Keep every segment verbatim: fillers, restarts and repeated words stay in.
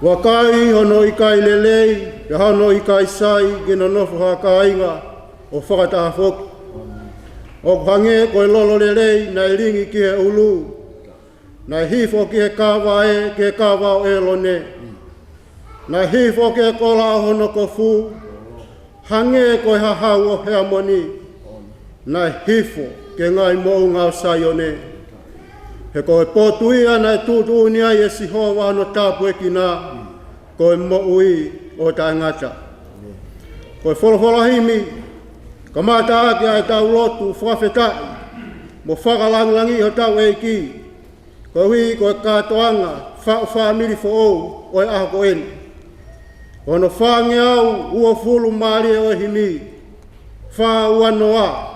Vakai hono ʻikai lelei, pea hono ʻikai sai ke nonofo ha kāinga ʻo fakataha foki. ʻOku hangē ko e lolo lelei naʻe lingi ki he ʻulu, naʻe hifo ki he kava ē, ki he kava ʻo ʻĒlone. Naʻe hifo ki he kola ʻo hono kofu, hangē ko e hahau ʻo Heamoni, naʻe hifo ki he ngaahi moʻunga ʻo Saione. He ko e potu ia naʻe tuʻutuʻuni ai ʻe Sihova hono tāpuekina, ko e moʻui ʻo taʻengata. Ko e folofola himi, kamata ʻaki ʻa ʻetau lotu fakafetaʻi, mo fakalangilangiʻi hotau ʻEiki, koeʻuhi ko e kātoanga faʻu fāmili foʻou ʻo e ʻaho ko eni. Ko hono fāngeau uofulu mālie ʻo e himi, fā ua noa.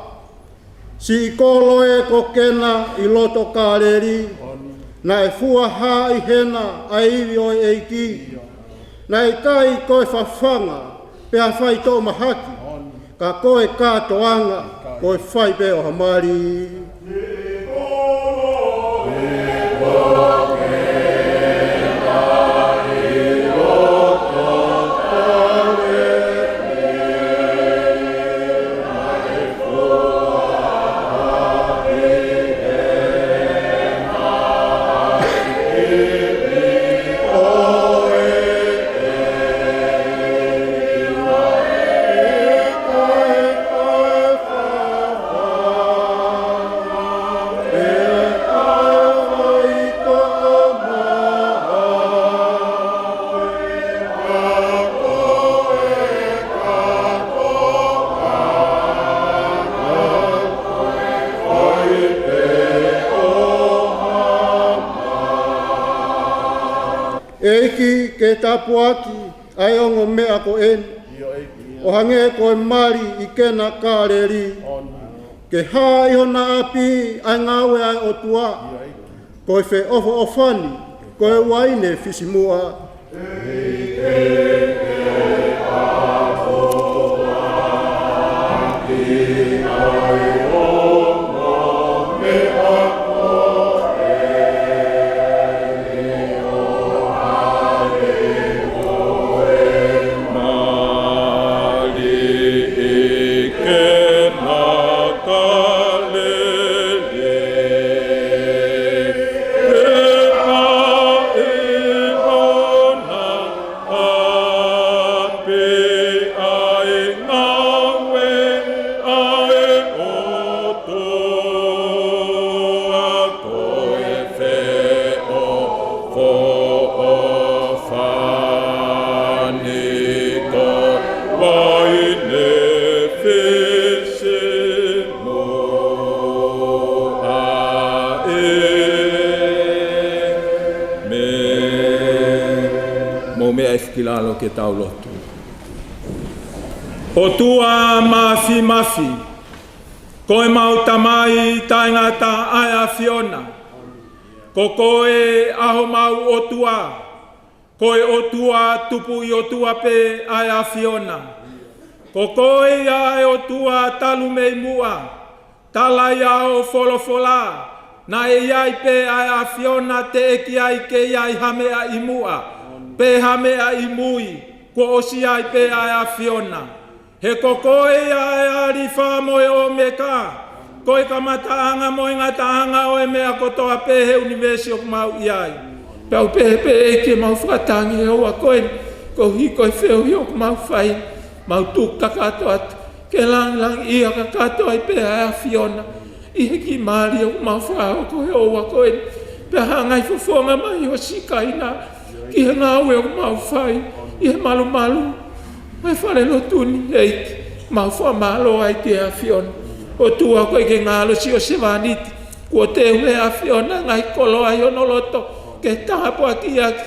Siʻi kolo ē ko Kena ʻi loto Kāleli, naʻe fua hā ʻi hena ʻa e ivi ʻo e ʻEiki. Naʻe ʻikai ko e fafanga, pea fai toʻo mahaki, ka ko e kātoanga, ko e fai pē ʻo ha mali. ʻEiki, ke tāpuaki ʻa e ongo meʻa ko eni, ʻo hangē ko e mali ʻi Kena Kāleli. Ke hā ʻi hona ʻapi ʻa e ngāue ʻa e ʻOtua, ko e feʻofoʻofani, ko e uaine fisimuʻa. Mou meʻa hifo ki lalo ke tau lotu. ʻOtua Māfimafi, ko ʻemau Tamai taʻengata ʻa e ʻAfiona. Ko koe ʻa homau ʻOtua, ko e ʻOtua tupuʻi ʻOtua pē ʻa e ʻAfiona. Ko koe ia ʻa e ʻOtua talu mei muʻa, tala ia ʻo folofola, naʻe ʻi ai pē ʻa e ʻAfiona, teʻeki ai ke ʻi ai ha meʻa ʻi muʻa, pe ha meʻa ʻi mui, kuo ʻosi ʻi ai pē ʻa e ʻAfiona. He ko koe ia ʻa e ʻAlifa mo e ʻOmeka, ko e kamataʻanga mo e ngataʻanga ʻo e meʻa kotoa pē he ʻunivēsi ʻoku mau ʻi ai. Pea ʻoku pehē pē ʻEiki ʻemau fakatangi he houa ko eni, koeʻuhi ko e feohi ʻoku mau fai, mau tuku kakato atu, ke langilangiʻia kakato ai pē ʻa e ʻAfiona. ʻI he kiʻi mali ʻoku mau fakahoko he houa ko eni. Pea hanga ʻi fofonga mai ʻo sikaina ki he ngāue ʻoku mau fai ʻi he malumalu ʻo e falelotu ni, ʻEiki, mau fakamālō ai ki he ʻAfiona. ʻOtua, ko e ke ngalo siʻo sevāniti, kuo teu he ʻAfiona ngaahi koloa ʻi hono loto, ke tāpuakiʻi ʻaki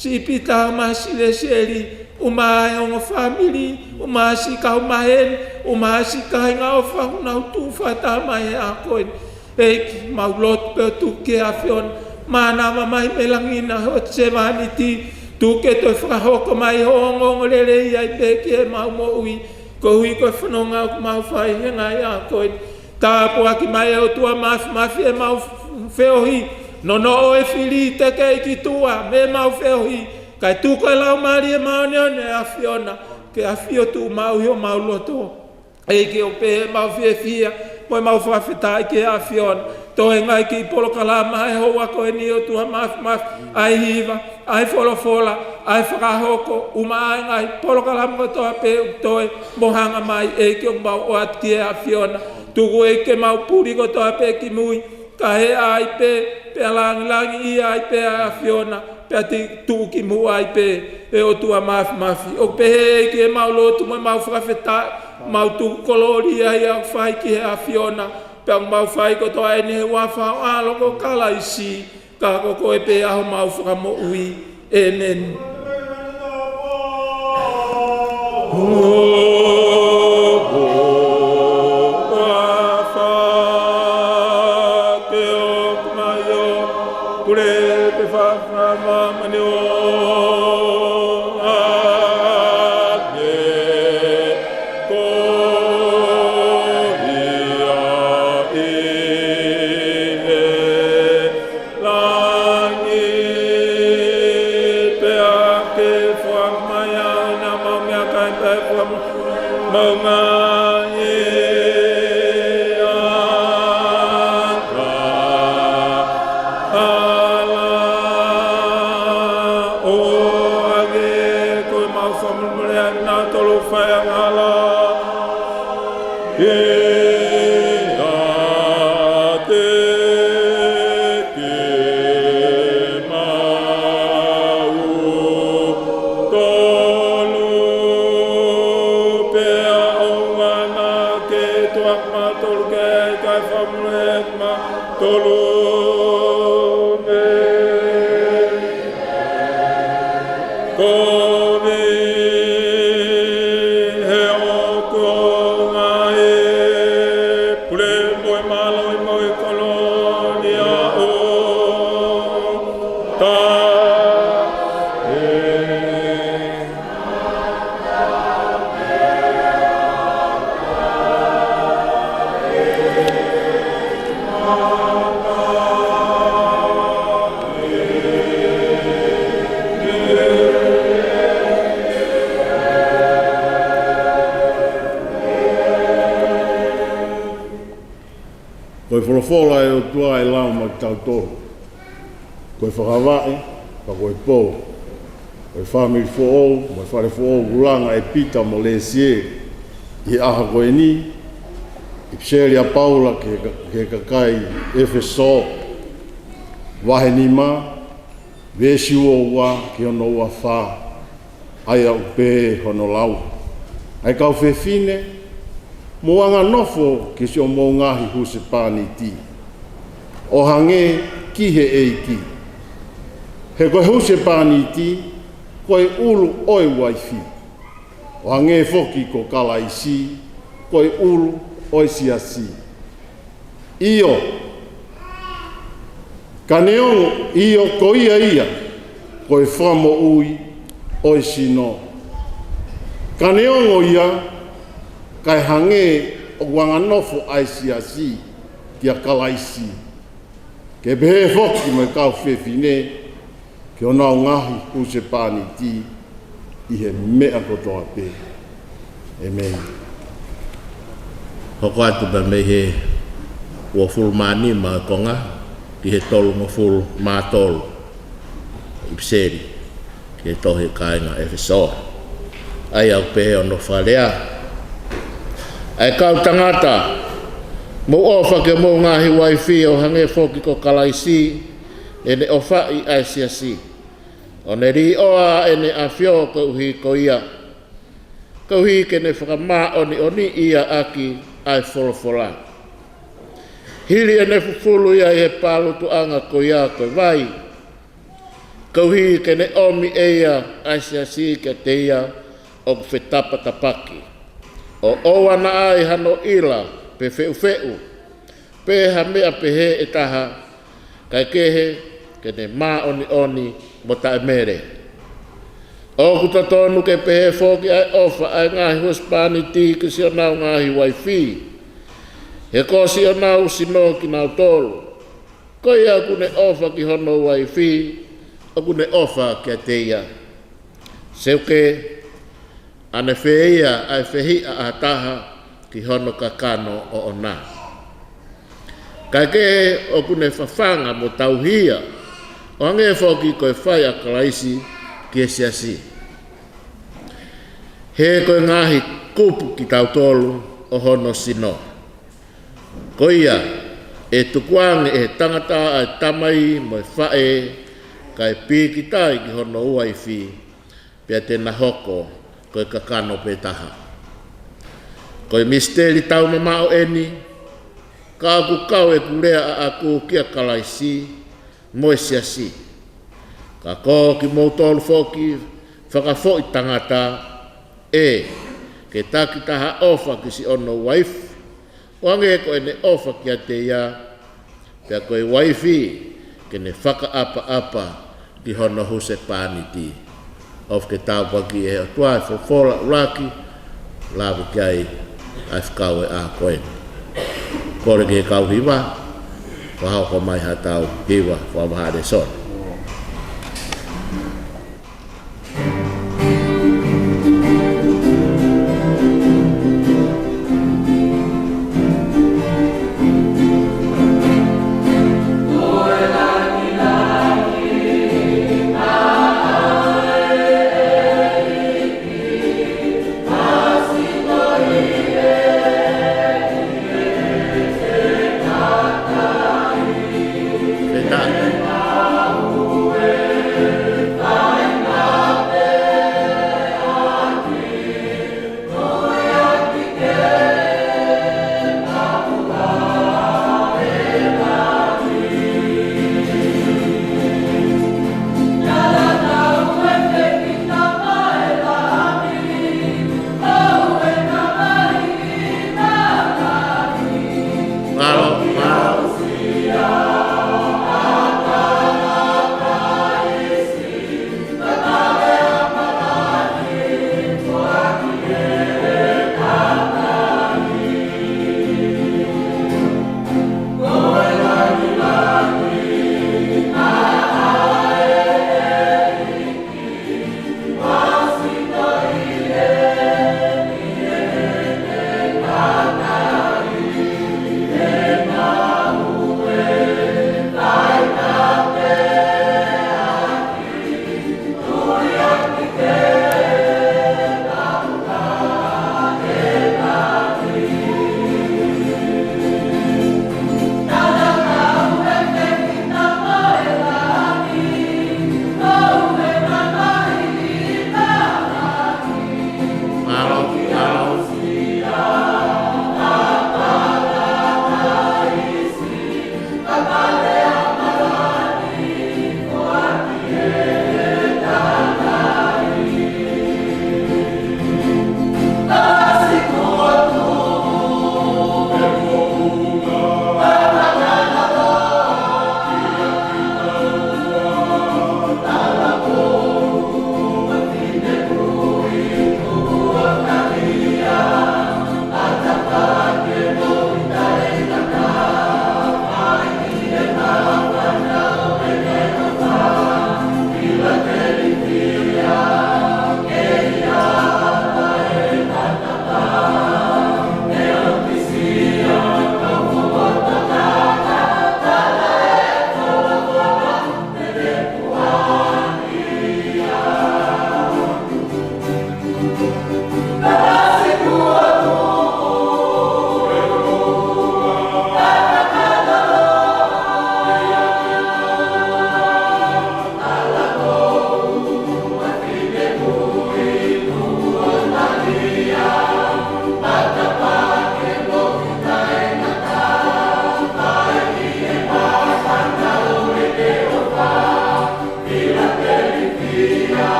siʻi Pita mo siʻi Lesieli, ʻumaʻā e ongo fāmili, ʻumaʻā siʻi kau maheni, ʻumaʻā siʻi kāinga ʻofa ʻoku nau tuʻu fakataha mai he ʻaho ko eni. ʻEiki, mau lotu pē ʻo tuku ki he ʻAfiona, mānava mai mei langi na ho sevāniti, tuku ke toe fakahoko mai ho ongoongolelei ai pē ki heʻemau moʻui, koeʻuhi ko e fononga ʻoku mau fai he ngaahi ʻaho ko eni. Tāpuaki mai ʻe ʻOtua Māfimafi ʻemau feohi, nonoʻo e fili tekeʻi ki tuʻa mei heʻemau feohi, Kae tuku e Laumālie Māʻoniʻoni ʻa e ʻAfiona ke ʻafio tuʻumaʻu ʻi homau loto. ʻEiki, ʻoku pehē ʻemau fiefia mo ʻemau fakafetaʻi ki he ʻAfiona. Toe ngaahi kiʻi polokalama ʻa e houa ko eni, ʻOtua Māfimafi, ʻa e hiva, ʻa e folofola, ʻa e fakahoko, ʻumaʻā e ngaahi polokalama kotoa pē ʻoku toe mo hanga mai, ʻEiki, ʻoku mau ʻoatu ki he ʻAfiona. Tuku, ʻEiki, ke mau puli kotoa pē ki mui, kae hē ai pē, pea langilangiʻia ai pē ʻa e ʻAfiona, pea ti-, tuʻukimuʻa ai pē, ʻe ʻOtua Māfimafi. ʻOku pehē, ʻEiki, ʻemau lotu mo ʻemau fakafetaʻi, mau tuku kolōlia ia ʻoku fai ki he ʻAfiona, pea ʻoku mau fai kotoa eni he huafa ho ʻAlo ko Kalaisi, ka ko koe pē ʻa homau Fakamoʻui. ʻĒmeni. Langi, pea ke fua mai ʻa e ʻuhinga maʻu meʻakai, pea fua maʻu ngaahi anga hala ʻo hangē ko ʻemau fakamolemole ʻa kinautolu ʻoku fai angahala kiate kimautolu, pea ʻoua naʻa ke tuku kimautolu ki he ʻikai, kae fakamolemole kimautolu mei he kovi, he ʻoku ʻoʻou ʻa e pule mo e mālohi mo e kolōlia ʻo taʻe Ko e folofola ʻa e ʻOtua ʻe lau maʻa kitautolu. Ko e fakavaʻe, ka ko e pō. Ko e fāmili foʻou mo e fale foʻou ʻoku langa ʻe Pita mo Lēsie ʻi he ʻaho ko eni. ʻIpiseli ʻa Paula ki he ka-, ki he kakai ʻEfesō, vahe nima, veesi ua ua ki hono ua fā, ʻa ia ʻoku pehē hono lau: ʻA e kau fefine, mou anganofo ki siʻomou ngaahi husepāniti ʻo hangē ki he ʻEiki. He ko e husepāniti ko e ʻulu ʻo e uaifi, ʻo hangē foki ko Kalaisi ko e ʻulu ʻo e siasi. ʻIo, ka neongo, ʻio, ko ia ia ko e fakamoʻui ʻo e sino. Ka neongo ia, kae hangē ʻoku anganofo ʻa e siasi kia Kalaisi, ke pehē foki mo e kau fefine ki honau ngaahi husepāniti ʻi he meʻa kotoa pē. ʻĒmeni. Hoko atu pē mei he uofulu mā nima ʻo e konga ki he tolungofulu mā tolu. ʻIpiseli ki he tohi kāinga ʻEfesō. ʻA ia ʻoku pehē hono fakalea: ʻA e kau tangata, mou ʻofa ki homou ngaahi uaifi ʻo hangē foki ko Kalaisi, ʻene ʻofaʻi ʻa e siasi, ʻo ne līʻoa ʻene ʻafio koeʻuhi ko ia, koeʻuhi ke ne fakamāʻoniʻoniʻi ia ʻaki ʻa e folofola, hili ʻene fufulu ia ʻi he pālutuʻanga ko ia ko e vai, koeʻuhi ke ne ʻomi ʻe ia ʻa e siasi kiate ia ʻoku fetapatapaki, ʻo ʻoua naʻa ai hano ʻila pe feʻufeʻu, pe ha meʻa pehē ʻe taha, kae kehe, ke ne māʻoniʻoni mo taʻemele. ʻOku totonu ke pehē foki ʻa e ʻofa ʻa e ngaahi husepāniti ki siʻonau ngaahi uaifi, he ko siʻonau sino kinautolu. Ko ia ʻoku ne ʻofa ki hono uaifi, ʻoku ne ʻofa kiate ia. Seuke, ʻa ne feia ʻa e fehiʻa ʻa ha taha ki hono kakano ʻoʻona. Kaekehe ʻoku ne fafanga mo tauhi ia, ʻo hangē foki ko e fai ʻa Kalaisi ki he siasi. He ko e ngaahi kupu kitautolu ʻo hono sino. Ko ia, ʻe tukuange ʻe he tangata ʻa e tamai mo e faʻē, kae pīkitai ki hono uaifi, pea te na hoko ko e kakano pē taha. Ko e misiteli taumamaʻo eni, ka ʻoku kau ʻeku lea ʻaʻaku kia Kalaisi mo e siasi. Ka ko kimoutolu foki fakafoʻi tangata, ʻe, ke takitaha ʻofa ki siʻono uaifi, ʻo hangē ko ʻene ʻofa kiate ia, pea ko e uaifi ke ne fakaʻapaʻapa ki hono husepāniti. ʻOfa ke tāpuakiʻi ʻe he ʻOtua e folofola ʻuluaki, lave ki ai ʻa e fekau ʻa e ʻaho ko eni. Kole ki he kau hiva, fakahoko mai haʻatau hiva fakavahaʻa lēsoni.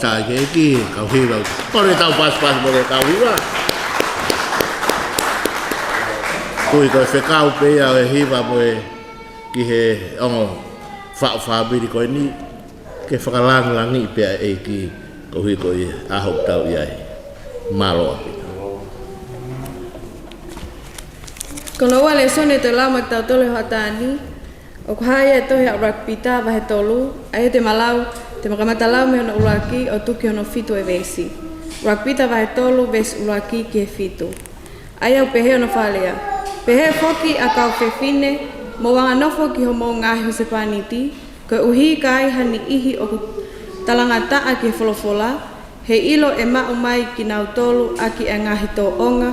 ʻa e ʻEiki, kau hiva. Kole tau pasipasi mo e kau hiva. Tui ko e fekau pē ia ʻo e hiva mo e ki he ongo faʻu fāmili ko eni, ke fakalangilangiʻi pē ʻa e ʻEiki, koeʻuhi ko e ʻaho ʻoku tau ʻi ai. Mālō ʻaupito. Ko hono ua lēsoni ʻe toe lau maʻa kitautolu he hoʻatā ni, ʻoku hā ia he tohi ʻa ʻUluaki Pita vahe tolu, ʻa ia te ma lau, te ma kamata lau mei hono ʻuluaki ʻo tuku ki hono fitu ʻo e veesi. ʻUluaki Pita vahe tolu, veesi ʻuluaki ki he fitu. ʻA ia ʻoku pehē hono fakalea: Pehē foki ʻa e kau fefine, mou anganofo ki homou ngaahi husepāniti, koeʻuhi ka ai ha niʻihi ʻoku talangataʻa ki he folofola, heiʻilo ʻe maʻu mai kinautolu ʻaki ʻa e ngaahi tōʻonga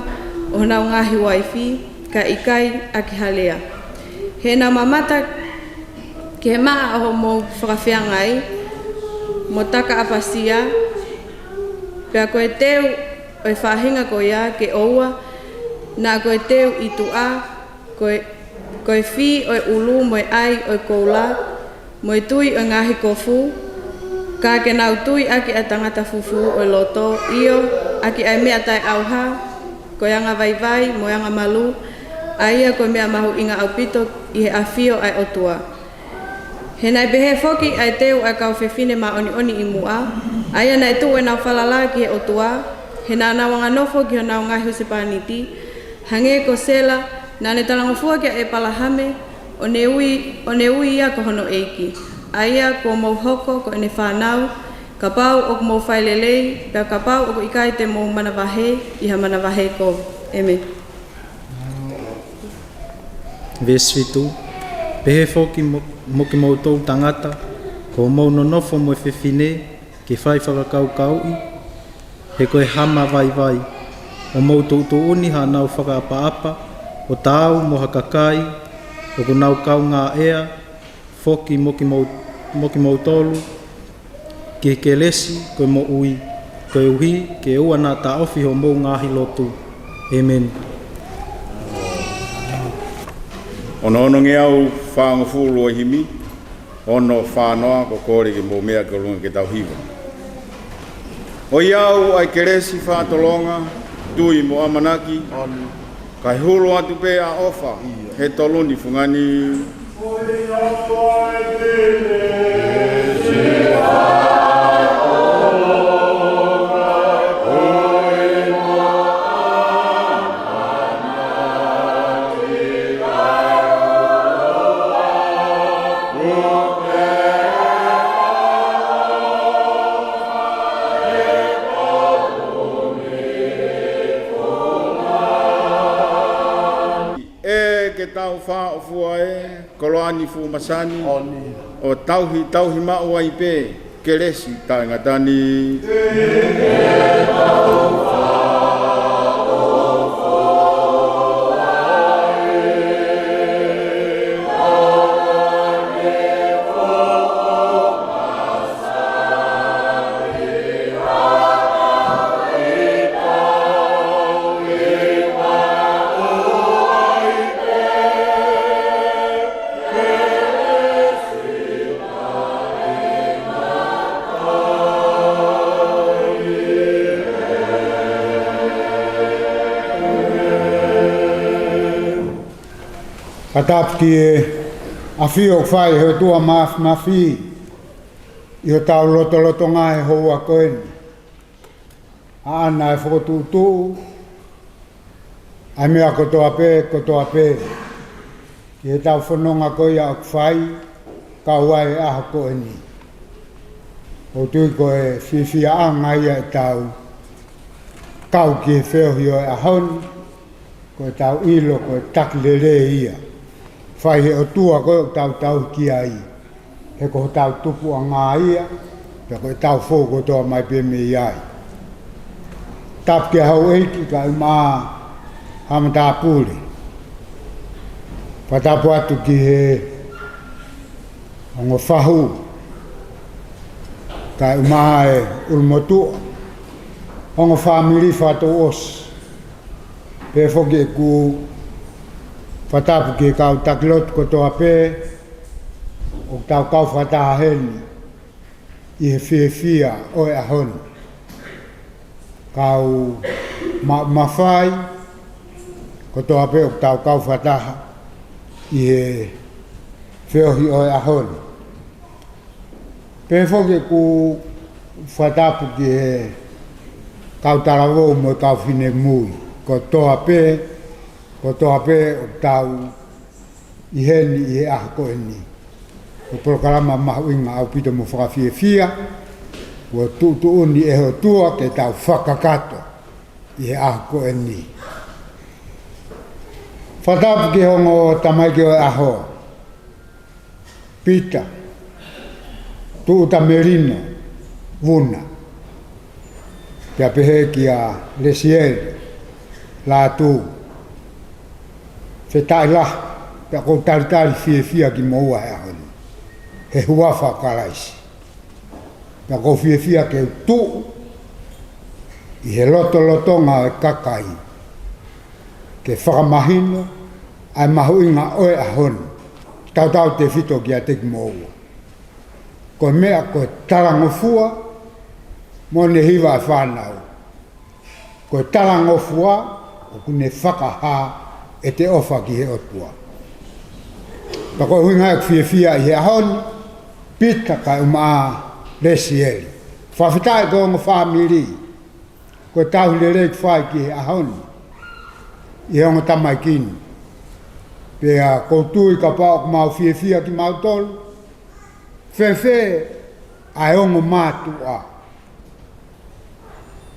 ʻo honau ngaahi uaifi, kae ʻikai ʻaki ha lea. He ʻenau mamata ki he maʻa ʻo hoʻomou fakafeangai, mo takaʻapasia, pea ko e teu ʻo e faʻahinga ko ia ke ʻoua naʻa ko e teu ʻi tuʻa, ko e, ko e fī ʻo e ʻulu mo e ʻai ʻo e koula, mo e tui ʻo e ngaahi kofu, ka ke nau tui ʻaki ʻa e tangata fufū ʻo e loto, ʻio, ʻaki ʻa e meʻa taʻeʻauha, ko e angavaivai mo e angamalū, ʻa ia ko e meʻa mahuʻinga ʻaupito ʻi he ʻafio ʻa e ʻOtua. He naʻe pehē foki ʻa e teu ʻa e kau fefine māʻoniʻoni ʻi muʻa, ʻa ia naʻe tuʻu ʻenau falala ki he ʻOtua, he naʻa nau anganofo ki honau ngaahi husepāniti, hangē ko Sela, naʻa ne talangofua kia ʻĒpalahame, ʻo ne ui, ʻo ne ui ia ko hono ʻeiki. ʻA ia kuo mou hoko ko ʻene fānau, kapau ʻoku mou fai lelei, pea kapau ʻoku ʻikai te mou manavahē ʻi ha manavahē kovi. ʻĒmeni. Veesi fitu. Pehē foki mo, mo kimoutolu tangata, ko hoʻomou nonofo mo e fefine, ke fai fakakaukauʻi, he ko e hama vaivai, ʻo mou tuʻutuʻuni haʻanau fakaʻapaʻapa, ʻo taau mo ha kakai ʻoku nau kaungāʻea, foki mo kimou, mo kimoutolu, ki he kelesi ko e moʻui, koeʻuhi ke ʻoua naʻa taʻofi hoʻomou ngaahi lotu. ʻĒmeni. Ono, ono ngeau fāngofulu ʻo e himi, ono fā noa, ko e kole ke mou meʻa ki ʻolunga ke tau hiva. ʻOiauē ʻa e kelesi, faʻa tolonga, tui mo ʻamanaki, kae hulu atu pē ʻa e ʻofa he tolu ni fungani. ʻE ke tau fāʻofua ē, koloa ni fuʻu masani, ʻo tauhi, tauhi maʻu ai pē kelesi taʻengata ni. Fakatapu ki he ʻafio ʻoku fai ʻe he ʻOtua Māfimafi ʻi hotau lotolotonga he houa ko eni. ʻAʻana e fokotuʻutuʻu ʻa e meʻa kotoa pē, kotoa pē, ki heʻetau fononga ko ia ʻoku fai, kau ai e ʻaho ko eni. ʻOku ou tui ko e fiefia ʻanga ia ʻetau kau ki he feohi ʻo e ʻaho ni, ko ʻetau ʻilo ko e taki lelei ia. Fai he ʻOtua ko ē ʻoku tau tauhi ki ai. He ko hotau tupuʻanga ia, pea ko ʻetau fou kotoa mai pē mei ai. Tapu ki he houʻeiki kae ʻumaʻā haʻa matāpule. Fakatapu atu ki he ongo fahu, kae ʻumaʻā e ʻulumotuʻa, ongo fāmili fakatouʻosi. Pehē foki ʻeku fakatapu ki he kau taki lotu kotoa pē ʻoku tau kau fakataha heni. ʻi he fiefia ʻo e ʻaho ni. Kau ma-, mafai kotoa pē ʻoku tau kau fakataha ʻi he feohi ʻo e ʻaho ni. Pehē foki ʻeku fakatapu ki he kau talavou mo e kau finemui kotoa pē, kotoa pē ʻoku tau ʻi heni ʻi he ʻaho ko eni. Ko e polokalama mahuʻinga ʻaupito mo fakafiefia, kuo tuʻutuʻuni ʻe he ʻOtua ke tau fakakakato ʻi he ʻaho ko eni. Fakatapu ki he ongo tamaiki ʻo e ʻaho, Pita Tuʻutamelino Vuna. Pea pehē kia Lesieli Lātū, fetaʻi lahi, pea ʻoku ou talitali fiefia kimoua he ʻaho ni, he huafa ʻo Kalaisi. Pea ʻoku ou fiefia ke u tuʻu ʻi he lotolotonga ʻo e kakai, ke fakamahino ʻa e mahuʻinga ʻo e ʻaho ni, tautautefito kiate kimoua. Ko e meʻa ko e talangofua mo ʻene hiva e fānau. Ko e talangofua ʻoku ne fakahā ʻete ʻofa ki he ʻOtua. Pea ko e ʻuhinga ia ʻeku fiefia ʻi he ʻaho ni, Pita kae ʻumaʻā Lesieli. Fakafetaʻi ki he ongo fāmili. Ko e tauhi lelei kuo fai ki he ʻaho ni ʻi he ongo tamaiki ni. Pea ʻoku ou tui kapau ʻoku mau fiefia kimautolu, fēfē ʻa e ongo mātuʻa?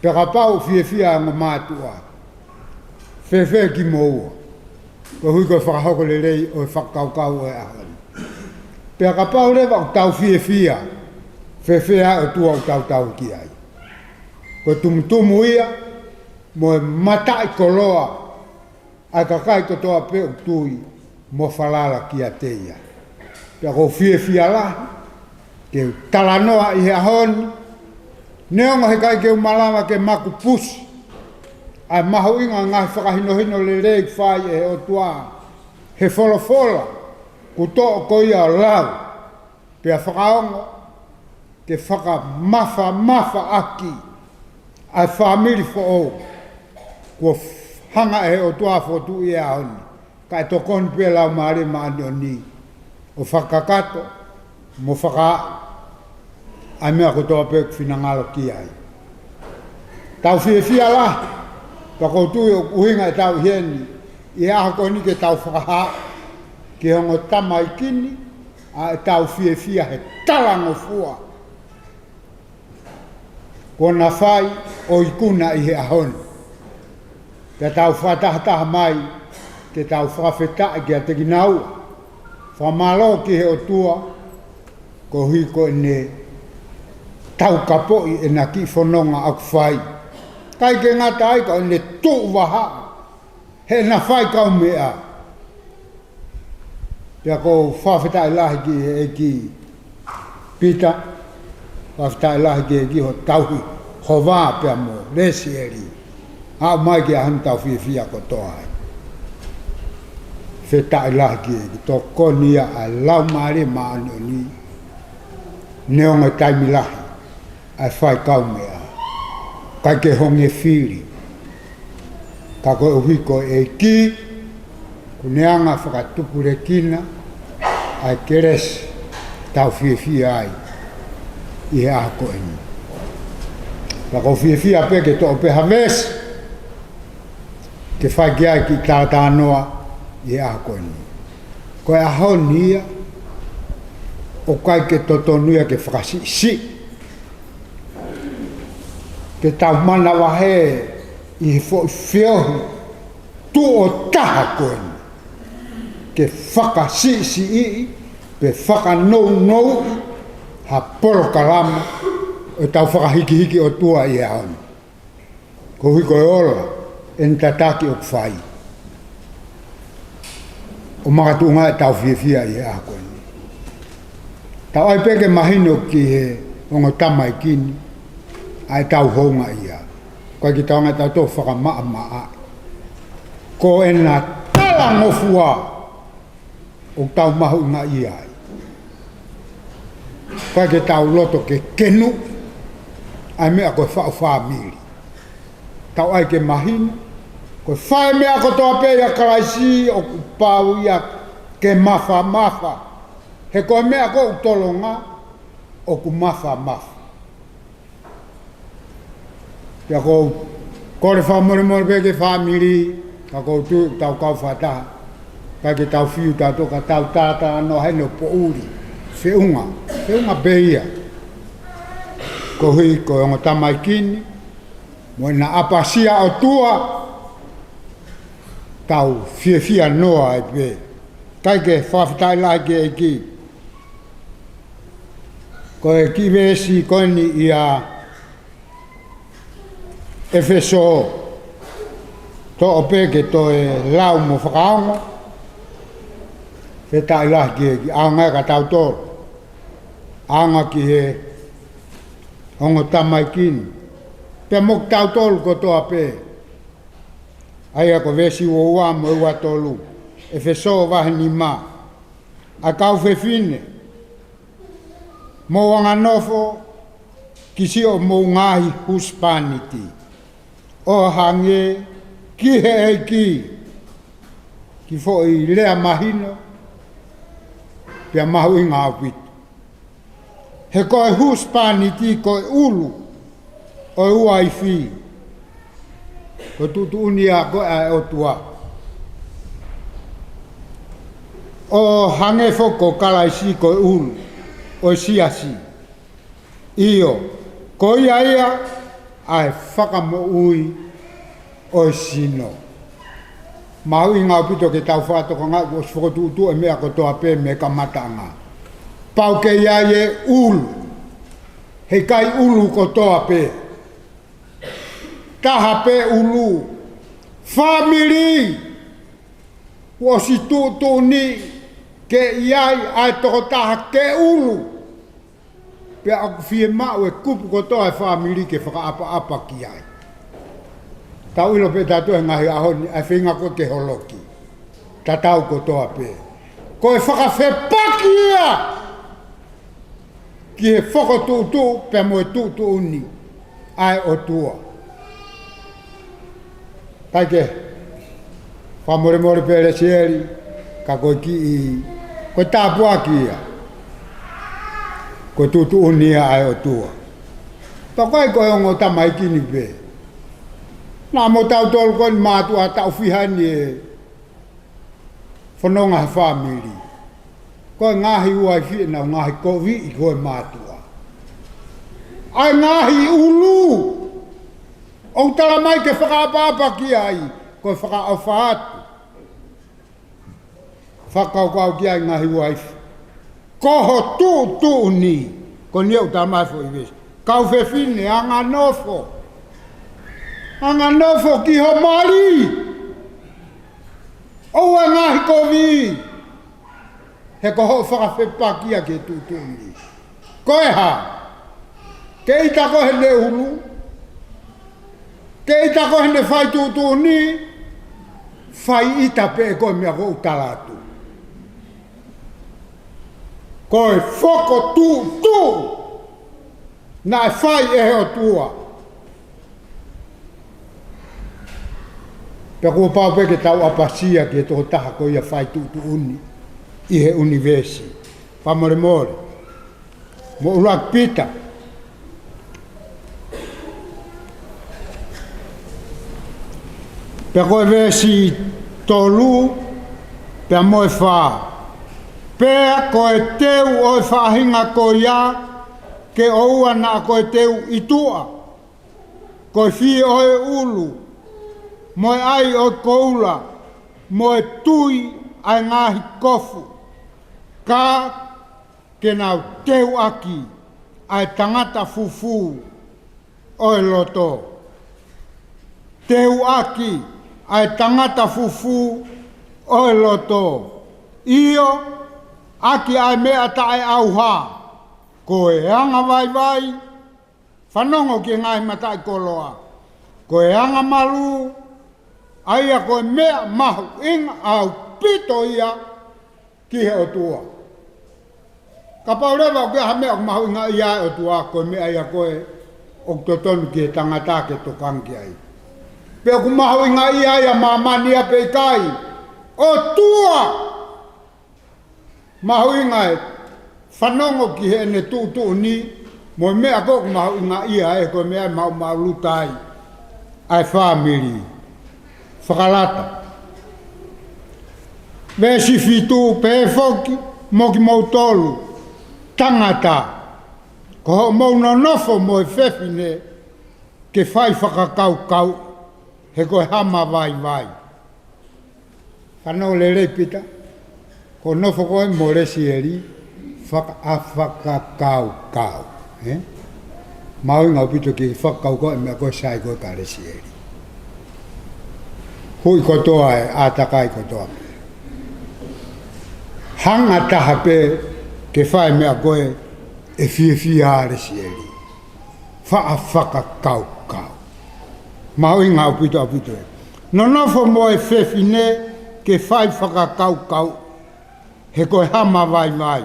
Pea kapau ʻoku fiefia ʻa e ongo mātuʻa, fēfē kimoua? Koeʻuhi ko e fakahoko lelei ʻo e fakakaukau ʻo e ʻaho ni. Pea kapau leva ʻoku tau fiefia, fēfē ʻa e ʻOtua ʻoku tau tauhi ki ai? Ko e tumutumu ia mo e mataʻikoloa ʻa e kakai kotoa pē ʻoku tui mo falala kiate ia. Pea ʻoku ou fiefia lahi ke u talanoa ʻi he ʻaho ni, neongo heʻikai ke u malava ke makupusi ʻa e mahuʻinga ʻo e ngaahi fakahinohino lelei kuo fai ʻe he ʻOtua he folofola, kuo toʻo ko ia ʻo lau, pea fakaongo ke fakamafamafaʻaki ʻa e fāmili foʻou kuo hanga ʻe he ʻOtua ʻo fokotuʻu ʻi he ʻaho ni, kae tokoni pē Laumālie Māʻoniʻoni ʻo fakakakato mo fakaaʻu ʻa e meʻa kotoa pē ʻoku finangalo ki ai. Tau fiefia lahi, pea ʻoku ou tui ʻoku ʻuhinga ʻetau ʻi heni ʻi he ʻaho ko eni ke tau fakahā ki he ongo tamaiki ni ʻa ʻetau fiefia he talangofua kuo na fai ʻo ikuna ʻi he ʻaho ni. Pea tau fakatahataha mai ke tau fakafetaʻi kiate kinaua. Fakamālō ki he ʻOtua koeʻuhi ko ʻene taukapoʻi ʻena kiʻi fononga ʻoku fai. ʻIkai ke ngata ai, ka ʻoku ne tuʻu vahaʻa heʻena faikaumeʻa. Pea ʻoku ou fakafetaʻi lahi ki he ʻEiki Pita, fakafetaʻi lahi ki he ʻEiki hoʻo tauhi Hova pea mo Lesieli, aʻu mai ki he ʻaho ni, tau fiefia kotoa ai. Fakafetaʻi lahi ki he ʻEiki, tokoni ia ʻa e Laumālie Māʻoniʻoni, neongo e taimi lahi ʻa e faikaumeʻa, ʻikai ke honge fili. Ka koeʻuhi ko e ʻEiki, kuo ne hanga ʻo fakatupulekina ʻa e kelesi ʻoku tau fiefia ai ʻi he ʻaho ko eni. Pea ʻoku ou fiefia pē ke toʻo pē ha veesi ke fai ki ai e kiʻi talatalanoa ʻi he ʻaho ko eni. Ko e ʻaho ni ia, ʻoku ʻikai ke totonu ia ke fakasiʻisiʻi, ke tau manavahē ʻi he foʻi feohi tuʻo taha ko eni, ke fakasiʻisiʻi pe fakanounouʻi ha polokalama ʻo ʻetau fakahikihiki ʻOtua ʻi he ʻaho ni. Koeʻuhi ko e ola ʻene tataki ʻoku fai ʻo makatuʻunga ʻetau fiefia ʻi he ʻaho ko eni. Tau ʻai pē ke mahino ki he ongo tamaiki ni ʻa ʻetau houngaʻia. ʻIkai ke tau hanga ʻe tautolu ʻo fakamaʻamaʻaʻi. Ko ʻena talangofua ʻoku tau mahuʻingaʻia ai. ʻIkai ke tau loto ke kenu ʻa e meʻa ko e faʻu fāmili. Tau ʻai ke mahino, ko e fai meʻa kotoa pē ʻia Kalaisi ʻoku pau ia ke mafamafa. He ko e meʻa ko ʻoku tolonga ʻoku mafamafa. Pea ʻoku ou kole fakamolemole pē ki he fāmili, ka ʻoku ou tui ʻoku tau kau fakataha. ʻIkai ke tau fiu tautolu ka tau tātānoa heni ʻo poʻuli. Feʻunga, feʻunga pē ia. Koeʻuhi ko e ongo tamaiki ni, mo ʻena ʻapasia ʻOtua, tau fiefia noa ai pē. ʻIkai ke fakafetaʻi lahi ki he ʻEiki. Ko e kiʻi veesi ko eni ʻia ʻEfesō, toʻo pē ke toe lau mo fakaongo. Fakafetaʻi lahi ki he ʻEiki, ʻaonga ia kia tautolu. ʻAonga ki he ongo tamaiki ni. Pea mo kitautolu kotoa pē. ʻA ia ko e veesi ua ua mo e ua tolu. ʻEfesō vahe nima. ʻA e kau fefine, mou anganofo ki siʻomou ngaahi husepāniti, ʻo hangē ki he ʻEiki. Kiʻi foʻi lea mahino, pea mahuʻinga ʻaupito. He ko e husepāniti ko e ʻulu ʻo e uaifi, ko e tuʻutuʻuni ia ko ē ʻa e ʻOtua. ʻO hangē foki ko Kalaisi ko e ʻulu ʻo e siasi. ʻIo, ko ia ia ʻa e fakamoʻui ʻo e sino. Mahuʻinga ʻaupito ke tau fakatokangaʻi kuo ʻosi fokotuʻutuʻu e meʻa kotoa pē mei he kamataʻanga. Pau ke ʻi ai e ʻulu. Heʻikai ʻulu kotoa pē. Taha pē ʻulu. Fāmili. Kuo ʻosi tuʻutuʻuni ke ʻi ai ʻa e tokotaha ke ʻulu. Pea ʻoku fiemaʻu e kupu kotoa e fāmili ke fakaʻapaʻapa ki ai. Tau ʻilo pē tautolu he ngaahi ʻaho ni, ʻa e feinga ko ē ke holoki. Tatau kotoa pē. Ko e fakafepaki ia ki he fokotuʻutuʻu pea mo e tuʻutuʻuni ʻa e ʻOtua. ʻIkai ke fakamolemole pē Lesieli, ka ko e kiʻi, ko e tāpuaki ia. Ko e tuʻutuʻuni ia ʻa e ʻOtua. Pea ʻikai ko e ongo tamaiki ni pē. Naʻa mo tautolu ko eni mātuʻa taʻu fiha ni ʻe fononga he fāmili. Ko e ngaahi uaifi ʻenau ngaahi kovi ʻi ko e mātuʻa. ʻA e ngaahi ʻulu. ʻOku tala mai ke fakaʻapaʻapa ki ai, ko e fakaʻofa atu. Fakakaukau ki ai ngaahi uaifi. Ko ho tuʻutuʻuni, ko eni ʻoku tala mai foʻi veesi. Kau fefine, anganofo. Anganofo ki ho mali. ʻOua ʻe ngaahi kovi. He ko hoʻo fakafepaki ia ki he tuʻutuʻuni. Ko e hā? Ke ʻita koe heʻene ʻulu? Ke ʻita koe heʻene fai tuʻutuʻuni? Fai ʻita pē ʻe koe meʻa ko ē ʻoku tala atu. Ko e fokotuʻutuʻu naʻe fai ʻe he ʻOtua. Pea kuo pau pē ke tau ʻapasia ki he tokotaha ko ia fai tuʻutuʻuni ʻi he ʻunivēsi. Fakamolemole. Mo ʻuluaki Pita. Pea ko e veesi tolu, pea mo e fā. Pea ko e teu ʻo e faʻahinga ko ia, ke ʻoua naʻa ko e teu ʻi tuʻa. Ko e fie ʻo e ʻulu, mo e ʻai ʻo e koula, mo e tui ʻa e ngaahi kofu, ka ke nau teuʻaki ʻa e tangata fufū ʻo e loto. Teuʻaki ʻa e tangata fufū ʻo e loto. ʻIo, ʻaki ʻa e meʻa taʻeʻauha, ko e angavaivai, fanongo ki he ngaahi mataʻikoloa. Ko e angamalū, ʻa ia ko e meʻa mahuʻinga ʻaupito ia ki he ʻOtua. Kapau leva ʻoku ʻi ai ha meʻa ʻoku mahuʻingaʻia ai e ʻOtua, ko e meʻa ia ko ē ʻoku totonu ki he tangata ke tokanga ki ai. Pe ʻoku mahuʻingaʻia ai ʻa māmani ia pe ʻikai, ʻOtua mahuʻinga e fanongo ki heʻene tuʻutuʻuni, mo e meʻa ko ē ʻoku mahuʻingaʻia ai, ko e meʻa maʻumaʻuluta ai ʻa e fāmili. Fakalata. Veesi fitu, pehē foki, mo kimoutolu tangata, ko hoʻomou nonofo mo e fefine ke fai fakakaukau, he ko e hama vaivai. Fanongo lelei Pita, ko e nofo ko ē mo Lesieli, faka-, ʻa fakakaukau, ē? Mahuʻinga ʻaupito ke fakakaukau e meʻa ko ē sai ko ē kia Lesieli. Hui kotoa e ʻātakai kotoa. Hanga taha pē ke fai e meʻa ko ē ʻe fiefia ai ʻa Lesieli. Faʻa fakakaukau. Mahuʻinga ʻaupito ʻaupito ē. Nonofo mo e fefine ke fai fakakaukau, he ko e hama vaivai.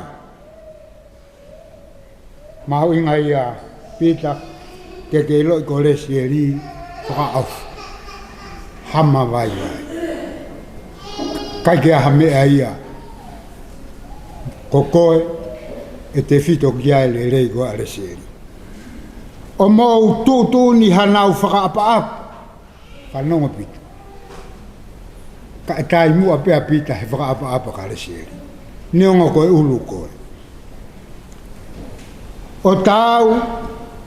Mahuʻinga ia Pita, ke ke ʻiloʻi ko Lesieli fakaʻofa. Hama vaivai. ʻIkai ke ʻi ai ha meʻa ia. Ko koe ʻe tefito ki ai e lelei ko ē ʻa Lesieli. ʻOku mou tuʻutuʻuni hanau fakaʻapaʻapa. Fanongo Pita. Kae taimi muʻa pē ʻa Pita he fakaʻapaʻapa kia Lesieli. Neongo ko e ʻulu ko ē. ʻO taau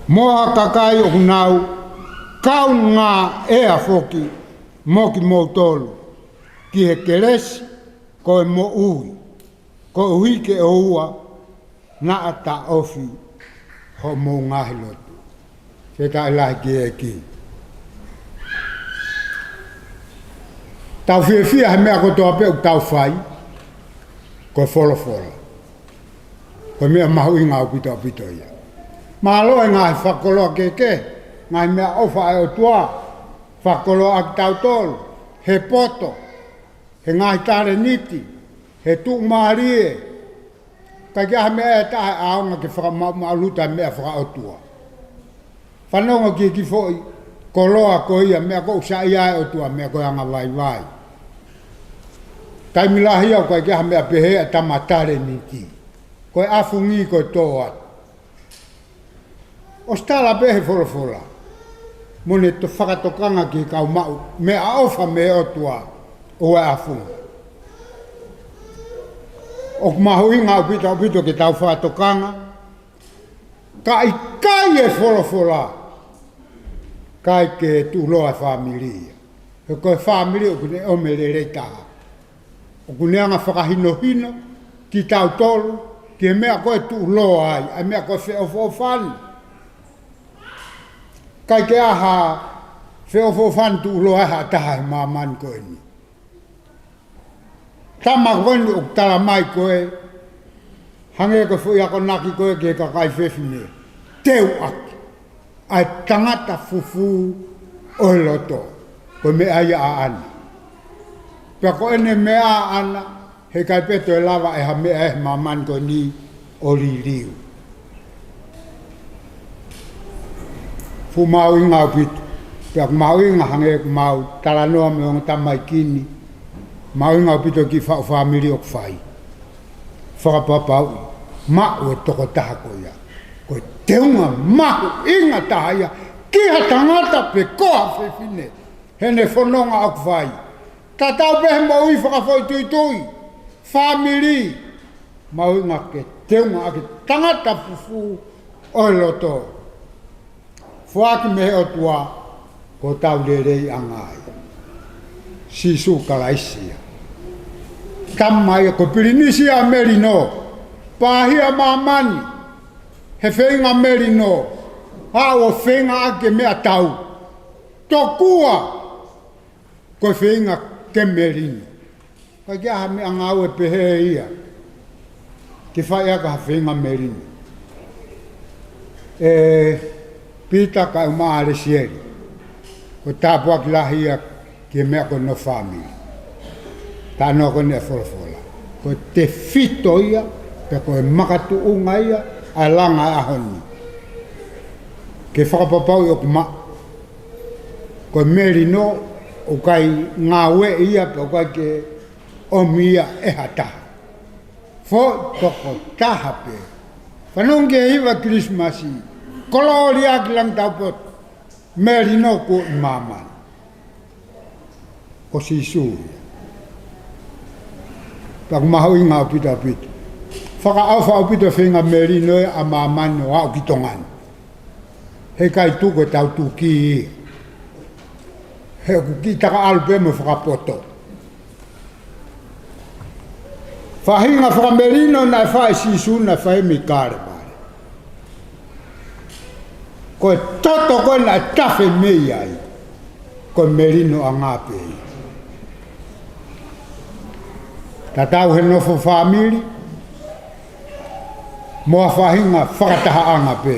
mo ha kakai ʻoku nau kaungā ʻea foki mo kimoutolu ki he kelesi ko e moʻui, koeʻuhi ke ʻoua naʻa taʻofi hoʻomou ngaahi lotu. Fakafetaʻi lahi ki he ʻEiki. Tau fiefia he meʻa kotoa pē ʻoku tau fai, ko e folofola. Ko e meʻa mahuʻinga ʻaupito ʻaupito ia. Mālō e ngaahi fakakoloa kehekehe, ngaahi meʻaʻofa ʻa e ʻOtua, fakakoloa ʻaki kitautolu, he poto, he ngaahi talēniti, he tuʻumālie, ʻikai ke ʻi ai ha meʻa ʻe taha ʻe ʻaonga ke fakamaʻumaʻuluta e meʻa fakaʻotua. Fanongo ki he kiʻi foʻi koloa ko ia, meʻa ʻoku saiʻia ai e ʻOtua, meʻa ko e anga vaivai. Taimi lahi ʻoku ʻikai ke ʻi ai ha meʻa pehē ʻa e tama talēniti. Ko e ʻafungi ko e tō atu. ʻOsi tala pē he folofola, mo ne toe fakatokanga ki he kau maʻu meʻaʻofa mei he ʻOtua, ʻoua ʻe ʻafungi. ʻOku mahuʻinga ʻaupito ʻaupito ke tau fakatokanga, ka ʻikai e folofola, ʻikai ke tuʻuloa e fāmili ia. He ko e fāmili ʻoku ne ʻomi e lelei taha. ʻOku ne hanga fakahinohino kitautolu ki he meʻa ko ē tuʻuloa ai, ʻa e meʻa ko e feʻofoʻofani. ʻIkai ke ʻi ai ha feʻofoʻofani tuʻuloa ai ha taha he māmani ko eni. Tama ko eni ʻoku tala mai ko ē, hangē ko e foʻi akonaki ko ē ki he kakai fefine. Teuʻaki ʻa e tangata fufū ʻo e loto. Ko e meʻa ia ʻaʻana. Pea ko ʻene meʻa ʻaʻana, heʻikai pē toe lava ʻe ha meʻa ʻi he māmani ko eni ʻo liliu. Fuʻu mahuʻinga ʻaupito. Pea ʻoku mahuʻinga hangē ʻoku mau talanoa mo e ongo tamaiki ni. Mahuʻinga ʻaupito e kiʻi faʻu fāmili ʻoku fai. Fakapapauʻi maʻu e tokotaha ko ia. Ko e teunga mahuʻinga taha ia ki ha tangata pe ko ha fefine heʻene fononga ʻoku fai. Tatau pē he moʻui fakafoʻituitui, fāmili, mahuʻinga ke teunga ʻaki e tangata fufū ʻo e loto. Foaki mei he ʻOtua, ko hotau leleiʻanga ia. Sīsū Kalaisi ia. Tama ia ko e pilinisi ʻa Melino. Pāhia ʻa māmani he feinga Melino. Haʻu ʻo feinga ʻaki e meʻatau. Tokua ko e feinga ke melino. ʻIkai ke ʻi ai ha meʻangāue pehē ia ke fai ʻaki ha feinga melino. ʻE Pita kae ʻumaʻā ʻa Lesieli, ko e tāpuaki lahi ia ki he meʻa ko e nofo fāmili. Talanoa ko eni ʻa e folofola, ko e tefito ia Pea ko e makatuʻunga ia ʻa e langa ʻo e ʻaho ni. Ke fakapapauʻi ʻoku maʻu. Ko e melino ʻoku ʻikai ngāueʻi ia pea ʻoku ʻikai ke ʻomi ia ʻe ha taha. Foʻi tokotaha pē. Fanongo ki he hiva Kilisimasi. Kolōlia ki langi taupotu. Melino kuo ʻi māmani. Ko Sīsū ia. Pea ʻoku mahuʻinga ʻaupito ʻaupito. Fakaʻofa ʻaupito feinga melino ia ʻa māmani ʻo aʻu ki Tonga ni. Heʻikai tuku e tau tuki ia. He ʻoku kiʻi taka ʻalu pē mo fakapoto. Faʻahinga fakamelino naʻe fai ʻe Sīsū naʻe fai mei Kalevale. Ko e toto ko ē naʻe tafe mei ai. Ko e melino ʻanga pē ia. Tatau he nofo fāmili. Mo ha faʻahinga fakatahaʻanga pē.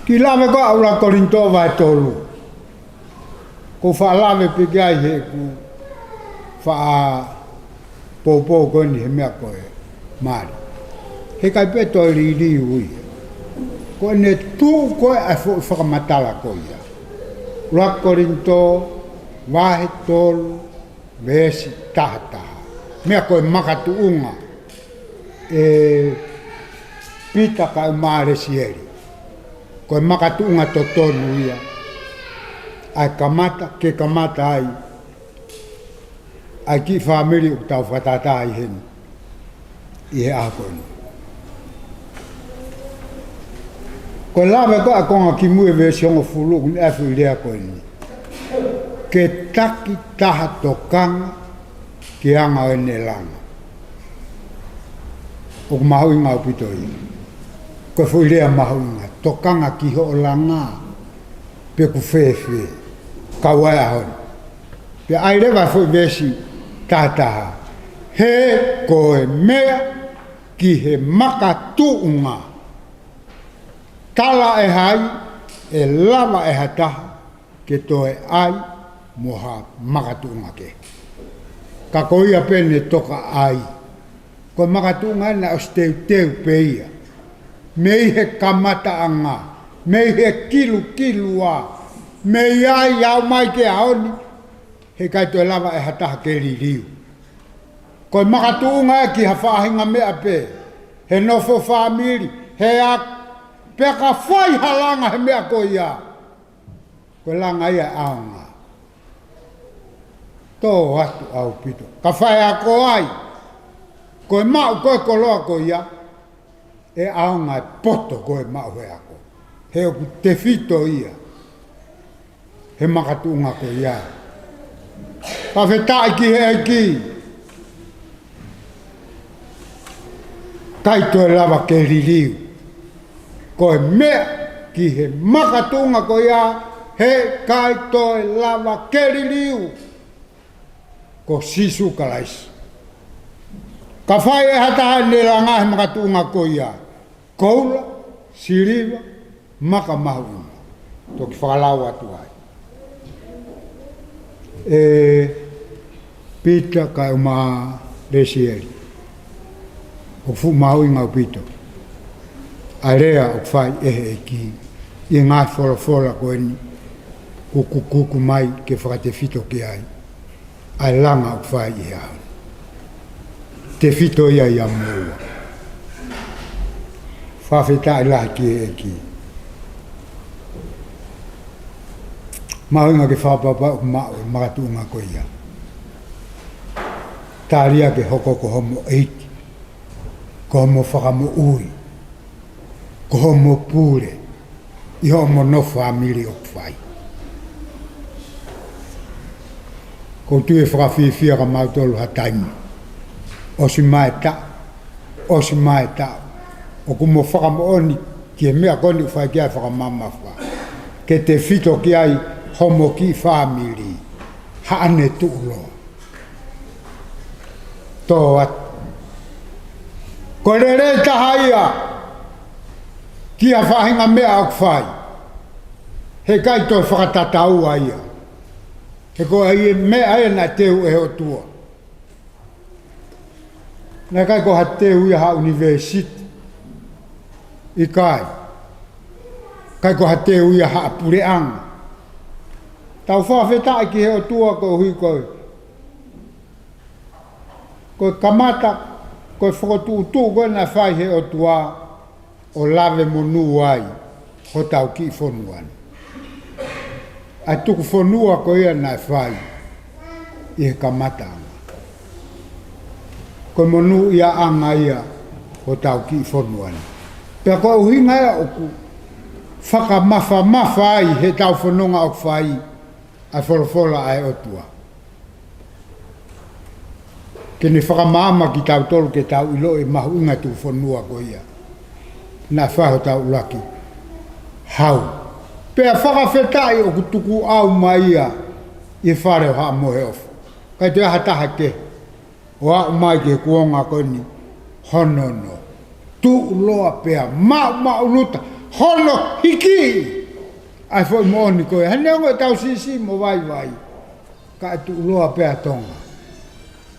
Kiʻi lave ko ē ʻa ʻUluaki Kolinitō vahe tolu. ʻOku faʻa lave pē ki ai heʻeku faʻa poupou ko eni he meʻa ko e mali. Heʻikai pē toe liliu ia. Ko ʻene tuʻu ko ē ʻa e foʻi fakamatala ko ia. ʻUluaki Kolinitō vahe tolu veesi taha taha. Meʻa ko e makatuʻunga ʻe Pita kae ʻumaʻā Lesieli. Ko e makatuʻunga totonu ia. ʻA e kamata, ke kamata ai. ʻA e kiʻi fāmili ʻoku tau fakatātā ai heni. ʻI he ʻaho ko eni. Ko e lave ko ē ʻa e konga kimui ʻe veesi hongofulu ʻoku ne ʻai e foʻi lea ko eni. Ke takitaha tokanga ki he anga ʻo ʻene langa. ʻOku mahuʻinga ʻaupito ia. Ko e foʻi lea mahuʻinga, tokanga ki hoʻo langa pe ʻoku fēfē. Kau ai ʻaho ni. Pea ʻai leva foʻi veesi taha taha. He ko e meʻa ki he makatuʻunga. Tala ʻe hai, ʻe lava ʻe ha taha, ke toe ʻai mo ha makatuʻunga kehe. Ka ko ia pē ʻene toka ʻai. Ko e makatuʻunga ena ʻosi teuteu pē ia. Mei he kamataʻanga, mei he kilukilua, mei ai ʻo aʻu mai ki he ʻaho ni, heʻikai toe lava ʻe ha taha ke liliu. Ko e makatuʻunga ia ki ha faʻahinga meʻa pē, he nofo fāmili, he ʻapi, pea ka fai ha langa he meʻa ko ia. Ko e langa ia ʻaonga. Tō atu ʻaupito. Ka fai ako ai. Ko e maʻu ko ē koloa ko ia. ʻE ʻaonga e poto ko ē maʻu he ako. He ʻoku tefito ia. He makatuʻunga ko ia. Fakafetaʻi ki he ʻEiki. ʻIkai toe lava ke liliu. Ko e meʻa ki he makatuʻunga ko ia, heʻikai toe lava ke liliu. Ko Sīsū Kalaisi. Ka fai ʻe ha taha ʻene langa he makatuʻunga ko ia. Koula, siliva, maka mahuʻinga. Toki fakalau atu ai. ʻE Pita kae ʻumaʻā Lesieli. ʻOku fuʻu mahuʻinga ʻaupito. ʻA e lea ʻoku fai ʻe he ʻEiki. ʻI he ngaahi folofola ko eni. Kukukuku mai ke fakatefito ki ai. ʻA e langa ʻoku fai ʻi he ʻaho ni. Tefito ia ʻia moua. Fakafetaʻi lahi ki he ʻEiki. Mahuʻinga ke fakapapauʻi ʻoku maʻu e makatuʻunga ko ia. Tali ia ke hoko ko homo ʻEiki. Ko homo fakamoʻui. Ko homo pule. ʻI hoʻomo nofo fāmili ʻoku fai. ʻOku ou tui ʻe fakafiefia kia mautolu ha taimi. ʻOsi mai e taʻu. ʻOsi mai e taʻu. ʻOku mo fakamoʻoni ki he meʻa ko eni ʻoku fai ki ai e fakamamafa. Ke tefito ki ai homo kiʻi fāmili. Haʻane tuʻuloa. Tō atu. Ko e lelei taha ia ki ha faʻahinga meʻa ʻoku fai. Heʻikai toe fakatataua ia. He ko e meʻa ia naʻe teu ʻe he ʻOtua. Naʻe ʻikai ko ha teu ia ha ʻunivēsiti. ʻIkai. ʻIkai ko ha teu ia ha puleʻanga. Tau fakafetaʻi ki he ʻOtua koeʻuhi ko e, ko e kamata, ko e fokotuʻutuʻu ko ē naʻe fai he ʻOtua ʻo lave monū ai hotau kiʻi fonua ni. ʻA e tuku fonua ko ia naʻe fai ʻi he kamataʻanga. Ko e monūʻiaʻanga ia hotau kiʻi fonua ni. Pea ko e ʻuhinga ia ʻoku fakamafamafa ai heʻetau fononga ʻoku fai ʻa e folofola ʻa e ʻOtua. Ke ne fakamaama kitautolu ke tau ʻiloʻi e mahuʻinga tuku fonua ko ia naʻe fai hotau ʻuluaki hau. Pea fakafetaʻi ʻoku tukuʻau mai ia ʻi he fale ʻo Haʻa Moheofo. ʻIkai toe ʻi ai ha taha kehe ʻo aʻu mai ki he kuonga ko eni hono ono. Tuʻuloa pea maʻumaʻuluta hono hiki ʻa e foʻi moʻoni ko ia. He neongo ʻetau siʻisiʻi mo vaivai, ka ʻe tuʻuloa pē ʻa Tonga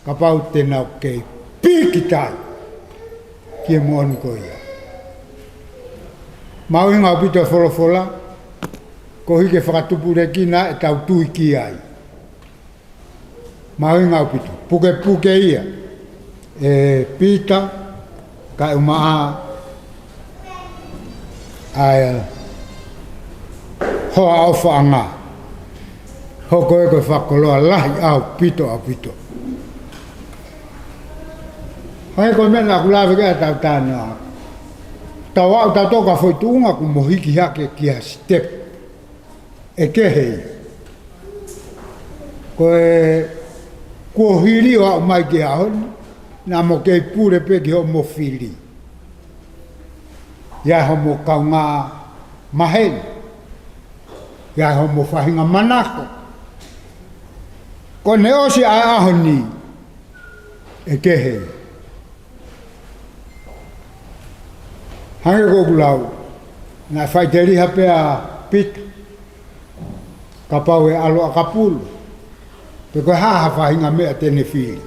kapau te nau kei pīkitai ki he moʻoni ko ia. Mahuʻinga ʻaupito e folofola, koeʻuhi ke fakatupulekina ʻetau tui ki ai. Mahuʻinga ʻaupito. Pukepuke ia ʻe Pita, kae ʻumaʻā ʻa e hoa ʻofaʻanga. Hoko ē ko e fakakoloa lahi ʻaupito, ʻaupito. Hangē ko e meʻa naʻa ku lave ki ai ʻi heʻetau talanoa. Tau aʻu tautolu ki ha foʻi tuʻunga kuo mo hiki hake ki ha sitepu ʻe kehe ia. Ko e kuo hili ʻo aʻu mai ki he ʻaho ni, naʻa mo kei pule pē ki hoʻomo fili. ʻI ai hoʻomo kaungā maheni. ʻI ai hoʻomo faʻahinga manako. Ko ʻene ʻosi ʻa e ʻaho ni, ʻe kehe ia. Hangē ko ʻeku lau, naʻe faʻiteliha pē ʻa Pita, kapau ʻe ʻalu ʻakapulu, pe ko e hā ha faʻahinga meʻa te ne fili.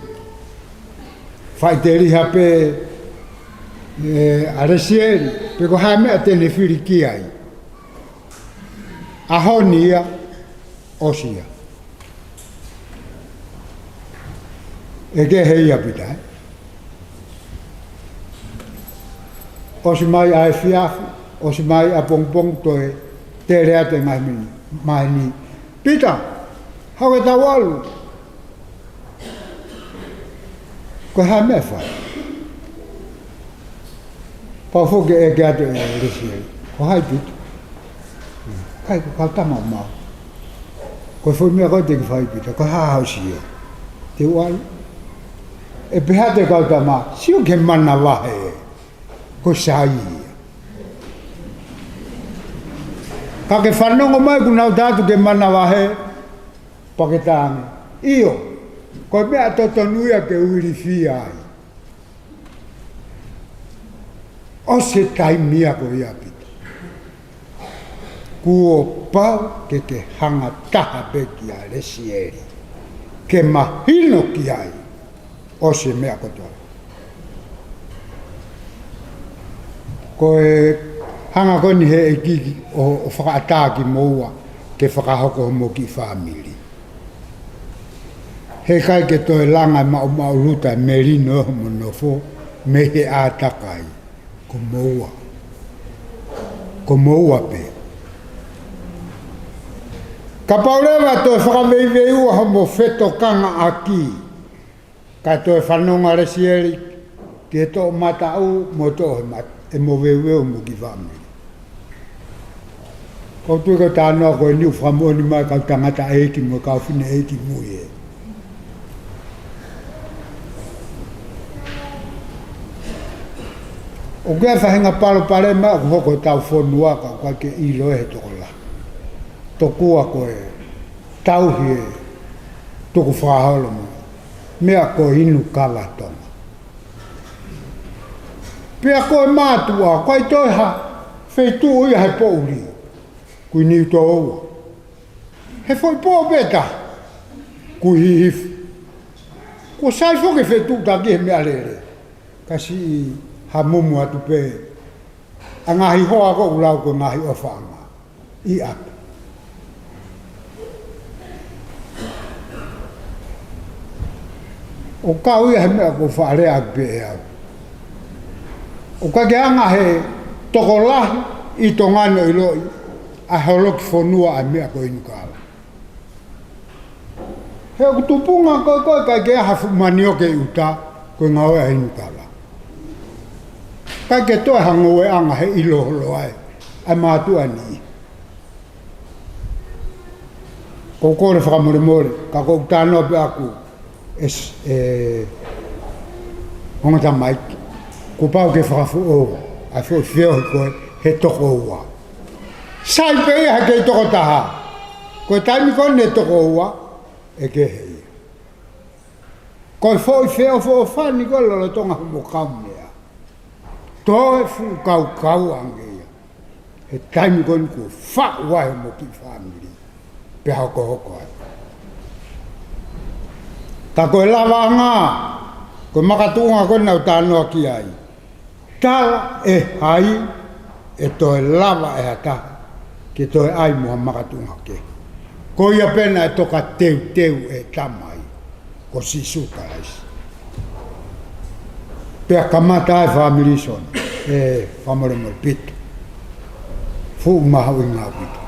Faʻiteliha pē ʻe, ʻa Lesieli, pe ko e hā e meʻa te ne fili ki ai. ʻAho ni ia, ʻosi ia. ʻE kehe ia Pita, ē? ʻOsi mai ʻa e efiafi, ʻosi mai ʻapongipongi, toe tele atu e ngaahi mini, maheni. Pita, haʻu ke tau ʻalu. Ko e hā e meʻa ʻe fai? Pau foki ke ʻeke atu ʻe Lesieli, ko hai Pita? ʻIkai, ko e kau tama ʻoʻomau. Ko e foʻi meʻa ko ē te ke fai Pita, ko e hā haʻo sio? Te u ʻalu. ʻE pehē atu e kau tama, sio ki he manavahē. Ko e sai ia. Ka ke fanongo mai kuo nau ʻalu atu ki he manavahē, pea ke talaange, ʻio, ko e meʻa totonu ia ke u ilifia ai. ʻOsi e taimi ia ko ia Pita. Kuo pau ke ke hanga taha pē kia Lesieli, ke mahino ki ai, ʻosi e meʻa kotoa. Ko e hanga ko eni he ʻEiki ʻo, ʻo fakaʻatā kimoua ke fakahoko homo kiʻi fāmili. Heʻikai ke toe langa e maʻumaʻuluta e melino homo nofo mei he ʻātakai. Ko moua. Ko moua pē. Kapau leva toe fakaveiveiua homo fetokangaʻaki, kae toe fanongo ʻa Lesieli ki he toʻomataʻu mo e toʻohema-, ʻe moveuveu mo e kiʻi fāmili. Ko u tui ko e talanoa ko eni ʻoku fakamoʻoni mai e kau tangataʻeiki mo e kau fineʻeiki mui ē. ʻOku ʻi ai e faʻahinga palopalema ʻoku hoko ʻi hotau fonua ka ʻoku ʻikai ke ʻilo ʻe he tokolahi. Tokua ko e tauhi e tukufakaholo mo e meʻa ko e inu kava Tonga. Pea ko e mātuʻa, ʻoku ʻikai toe ha feituʻu ia he poʻuli. Kui Niutōua. He foʻi pō pē taha. Kui Hihifo. Kuo sai foki e fetuʻutaki he meʻalele. Ka siʻi hamumu atu pē ʻa e ngaahi hoa ko ē ʻoku lau ko e ngaahi ʻofaʻanga ʻi ʻapi. ʻOku kau ia he meʻa ʻoku ou faʻa lea ʻaki pē ʻe au. ʻOku ʻikai ke anga he tokolahi ʻi Tonga ni ʻo ʻiloʻi ʻa e holoki fonua ʻa e meʻa ko e inu kala. He ʻoku tupunga ko ē ko ē ʻikai ke ʻi ai ha fuʻu manioke ʻi ʻuta ko e ngāue ʻa e inu kala. ʻIkai ke toe ha ngāueʻanga he ʻilo holo ai ʻa e mātuʻa ni. ʻOku ou kole fakamolemole, ka ʻoku ou talanoa pē ʻaku ʻe s-, ʻe, ongo tamaiki, kuo pau ke fakafoʻou ʻa e foʻi feohi ko ē he toko ua. Sai pē ia he kei toko taha. Ko e taimi ko ē ne toko ua, ʻe kehe ia. Ko e foʻi feʻofoʻofani ko ē lolotonga homo kaumeʻa. Toe fuʻu kaukau ange ia he taimi ko ē kuo faʻu ai homo kiʻi fāmili pea hokohoko ai. Ka ko e lavaʻanga, ko e makatuʻunga ko ē naʻa ku talanoa ki ai. Tala ʻe hai ʻe toe lava ʻe ha taha ke toe ʻai mo ha makatuʻunga kehe? Ko ia pē naʻe toka teuteu ʻe he Tamai, ko Sīsū Kalaisi. Pea kamata ai fāmili Soni, ʻe fakamolemole Pita. Fuʻu mahuʻinga ʻaupito.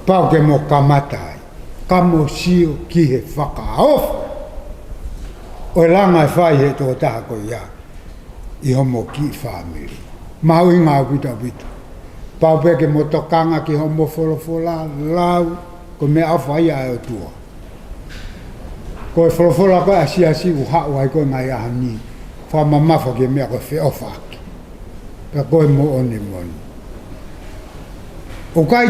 Pau ke mo kamata ai, ka mo sio ki he fakaofo ʻo e langa ʻe fai he tokotaha ko ia ʻi homo kiʻi fāmili. Mahuʻinga ʻaupito ʻaupito. Pau pē ke mo tokanga ki homo folofola, lau, ko e meʻaʻofa ia ʻa e ʻOtua. Ko e folofola ko ē ʻa e siasi ʻoku haʻu ai ko ē ngaahi ʻaho ni, fakamamafa ki he meʻa ko e feʻofaʻaki. Pea ko e moʻoni moʻoni. ʻOku ʻikai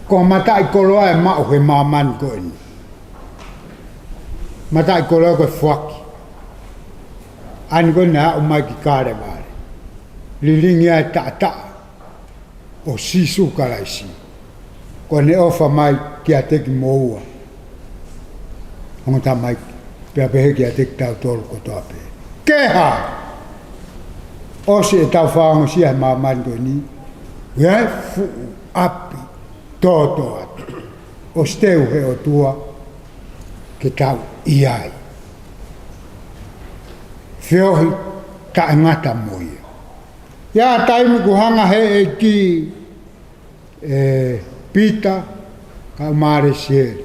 ko ha mataʻikoloa ʻe maʻu he māmani ko eni. Mataʻikoloa ko e foaki. ʻA eni ko ē naʻe aʻu mai ki Kalevale. Lilingi ai e taʻataʻa ʻo Sīsū Kalaisi. Ko ʻene ʻofa mai kiate kimoua, ongo tamaiki, pea pehē kiate kitautolu kotoa pē. Kehe! ʻOsi ʻetau fakaongosia he māmani ko eni, ʻi ai e fuʻu ʻapi tōtōatu ʻosi teu he ʻOtua ke tau ʻi ai. Feohi taʻengata mo ia. ʻI he taimi kuo hanga he ʻEiki ʻe Pita kae ʻumaʻā Lesieli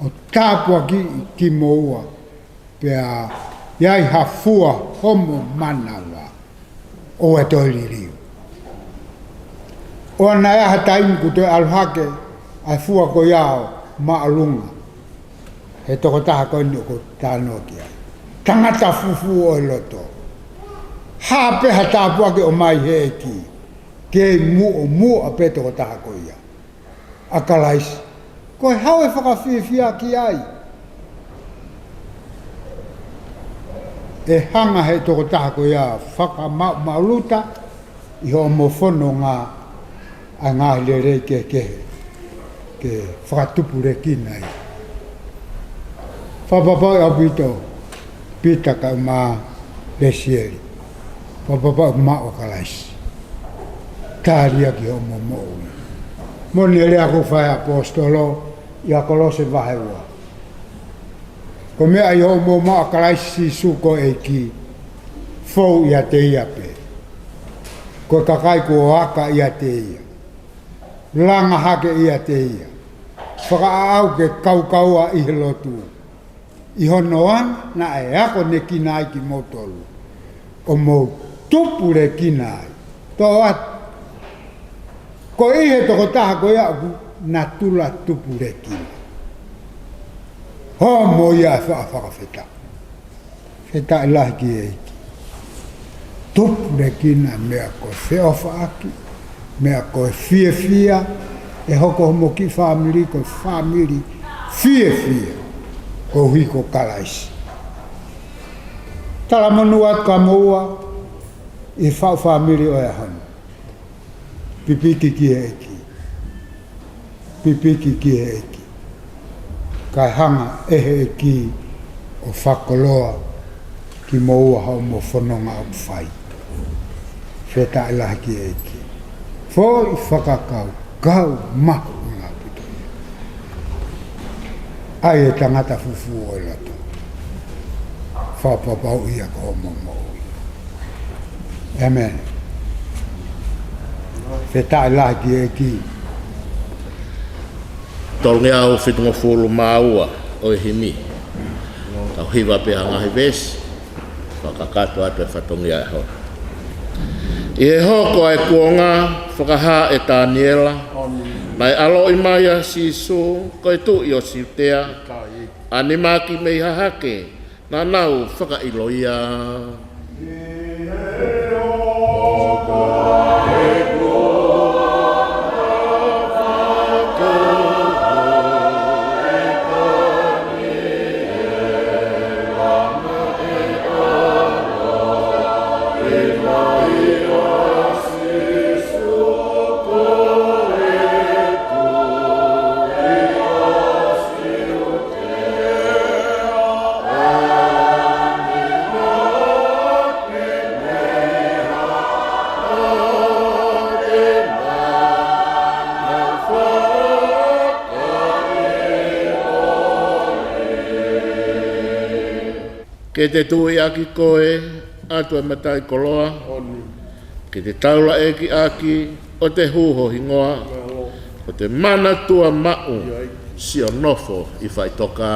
ʻo tāpuakiʻi kimoua, pea ʻi ai ha fua homo manava ʻoua ʻe toe liliu. ʻOua naʻa ʻi ai ha taimi kuo toe ʻalu hake ʻa e fua ko ia ʻo māʻolunga he tokotaha ko eni ʻoku ou talanoa ki ai. Tangata fufū ʻo e loto. Hā pē ha tāpuaki ʻomai he ʻEiki, kei muʻomuʻa pē tokotaha ko ia ʻa Kalaisi. Ko e hā e fakafiefia ki ai? ʻE hanga he tokotaha ko ia ʻo fakamaʻumaʻuluta ʻi hoʻomo fononga ʻa e ngaahi lelei kehekehe ke fakatupulekina ia. Fakapapauʻi ʻaupito Pita kae ʻumaʻā Lesieli. Fakapapauʻi ʻoku maʻu ʻa Kalaisi. Tali ia ki hoʻomo moʻui. Moʻoni e lea ʻoku fai ʻe he ʻaposetolo ʻia Kolose vahe ua. Ko e meʻa ʻi hoʻomo maʻu ʻa Kalaisi Sīsū ko e ʻEiki, fou ʻiate ia pē. Ko e kakai kuo aka ʻiate ia, langa hake ʻiate ia, fakaʻaʻau ke kaukaua ʻi he lotu, ʻi hono anga naʻe akonekina ai kimoutolu, ʻo mou tupulekina ai. Toʻo atu. Ko e ʻi he tokotaha ko ia ʻoku natula tupulekina. Hoʻomo ia ʻa e faʻa fakafetaʻi. Fetaʻi lahi ki he ʻEiki. Tupulekina meʻa ko e feʻofaʻaki, meʻa ko e fiefia, ʻe hoko homo kiʻi fāmili ko e fāmili fiefia, koeʻuhi ko Kalaisi. Talamonū atu kamoua ʻi he faʻu fāmili ʻo e ʻaho ni. Pipiki ki he ʻEiki. Pipiki ki he ʻEiki. Kae hanga ʻe he ʻEiki ʻo fakakoloa kimoua hoʻomo fononga ʻoku fai. Fakafetaʻi lahi ki he ʻEiki. Foʻi fakakaukau mahuʻinga ʻaupito ia. ʻAi e tangata fufū ʻo e loto. Fakapapauʻi ia ko hoʻomo moʻui. ʻĒmeni. Fakafetaʻi lahi ki he ʻEiki. Tolungeau fitungofulu mā ua ʻo e himi. Tau hiva pē ha ngaahi veesi. Fakakakato atu e fatongia ʻo e ʻaho. ʻI he hoko ʻa e kuonga, fakahā ʻe Taniela, naʻe ʻaloʻi mai ʻa Sīsū ko e Tuʻi ʻo Siutea, ʻa e niʻihi mei hahake naʻa nau fakaʻilo ia. Ke te tui ʻaki koe, ʻAtu ʻo e mataʻikoloa. Ke te taulaʻeiki ʻaki, ʻo te hū ho hingoa. ʻO te manatua maʻu siʻo nofo ʻi faʻitoka.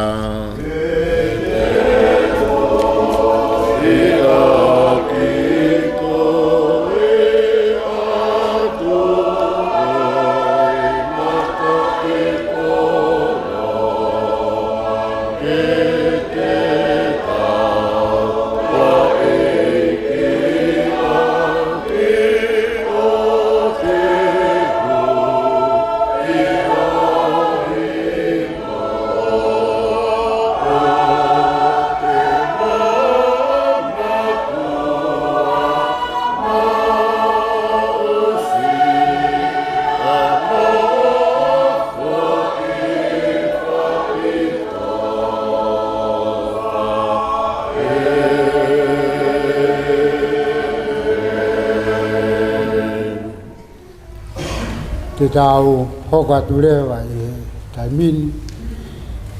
Te tau hoko atu leva ʻi he taimi ni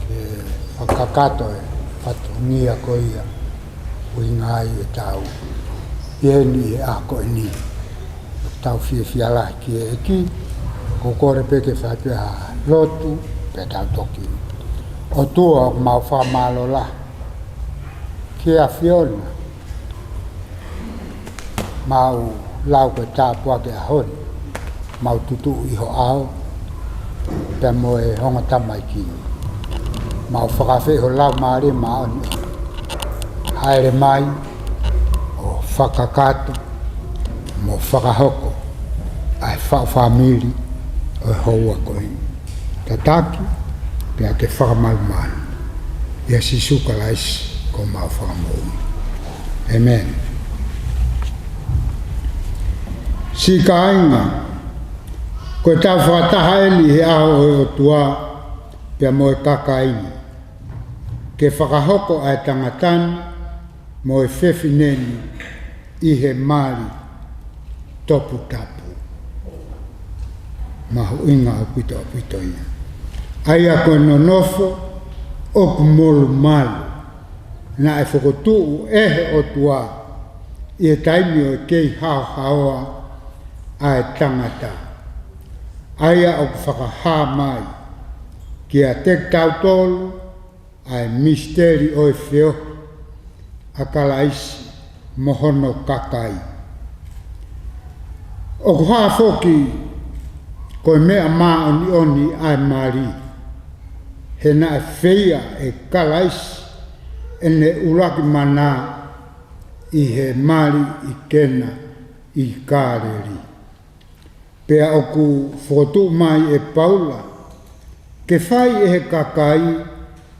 ke fakakakato e fatongia ko ia ʻoku ʻuhinga ai ʻetau ʻi heni he ʻaho ko eni. Tau fiefia lahi ki he ʻEiki, ko e kole pē ke fai pē ha lotu, pea tau toki. ʻOtua, ʻoku mau fakamālō lahi ki he ʻAfiona, mau lau ko e tāpuaki ʻaho ni, mau tutuʻu ʻi ho ʻao, pea mo e ongo tamaiki. Mau fakafeʻao ho Laumālie Māʻoniʻoni. Hāʻele mai, ʻo fakakakato, mo fakahoko, ʻa e faʻu fāmili, ʻo e houa ko eni. Tataki, pea ke fakamalumalu. ʻIa Sīsū Kalaisi, ko homau Fakamoʻui. ʻĒmeni. Siʻi kāinga, ko ʻetau fakataha eni he ʻao ʻo e ʻOtua, pea mo e kakai ni. Ke fakahoko ʻa e tangata ni, mo e fefine ni, ʻi he mali toputapu. Mahuʻinga ʻaupito ʻaupito ia. ʻA ia ko e nonofo ʻoku molumalu. Naʻe fokotuʻu ʻe he ʻOtua ʻi he taimi ʻo e kei haohaoa ʻa e tangata. ʻA ia ʻoku fakahā mai kiate kitautolu ʻa e misiteli ʻo e feohi ʻa Kalaisi mo hono kakai. ʻOku hā foki ko e meʻa māʻoniʻoni ʻa e mali, he naʻe feia ʻe Kalaisi ʻene ʻuluaki mana ʻi he mali ʻi Kena ʻi Kāleli. Pea ʻoku fokotuʻu mai ʻe Paula, ke fai ʻe he kakai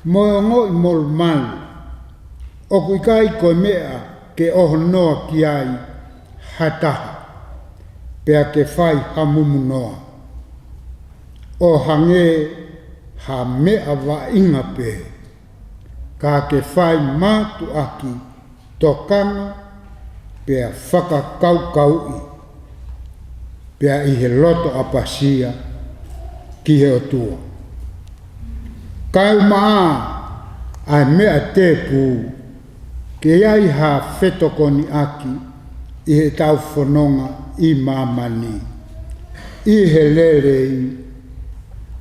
mo e ongoʻi molumalu, ʻoku ʻikai ko e meʻa ke ʻohonoa ki ai ha taha, pea ke fai ha mumunoa. ʻO hangē ha meʻa vaʻinga pē, ka ke fai mātuʻaki tokanga pea fakakaukauʻi pea ʻi he loto ʻapasia ki he ʻOtua. Kae ʻumaʻā ʻa e meʻa tēpū ke ʻi ai ha fetokoniʻaki ʻi heʻetau fononga ʻi māmani, ʻi he lelei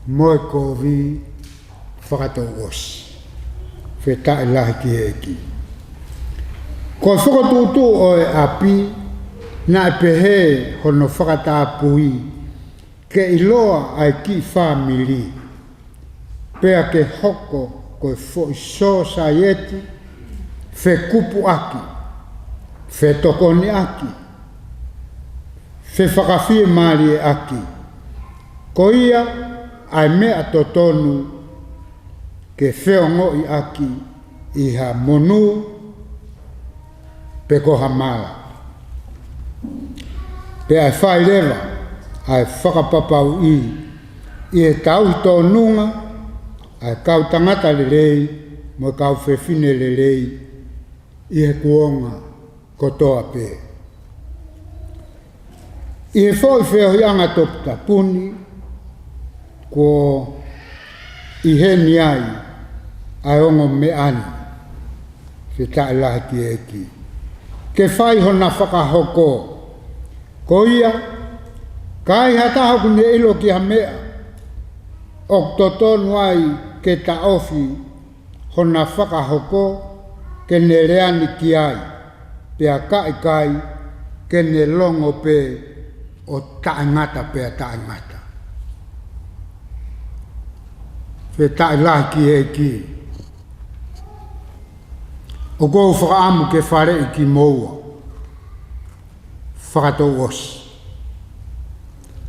mo e kovi fakatouʻosi. Fakafetaʻi lahi ki he ʻEiki. Ko e fokotuʻutuʻu ʻo e ʻapi naʻe pehē hono fakatapui ke ʻiloa ʻa e kiʻi fāmili, pea ke hoko ko e foʻi sōsaieti fekupuʻaki, fetokoniʻaki, fefakafiemālieʻaki. Ko ia ʻa e meʻa totonu ke feongoʻiʻaki ʻi ha monū pe ko ha mala. Pea ʻe fai leva ʻa e fakapapauʻi ʻi he tauhi tōnunga ʻa e kau tangata lelei mo e kau fefine lelei ʻi he kuonga kotoa pē. ʻI he foʻi feohiʻanga toputapu ni, kuo ʻi heni ai ʻa e ongo meʻa ni. Fakafetaʻi lahi ki he ʻEiki. Ke fai hona fakahoko. Ko ia, ka ai ha taha ʻoku ne ʻilo ki ha meʻa ʻoku totonu ai ke taʻofi hona fakahoko, ke ne lea ni ki ai, pea ka ʻikai, ke ne longo pē ʻo taʻengata pea taʻengata. Fakafetaʻi lahi ki he ʻEiki. ʻOku ou fakaʻamu ke faleʻi kimoua fakatouʻosi.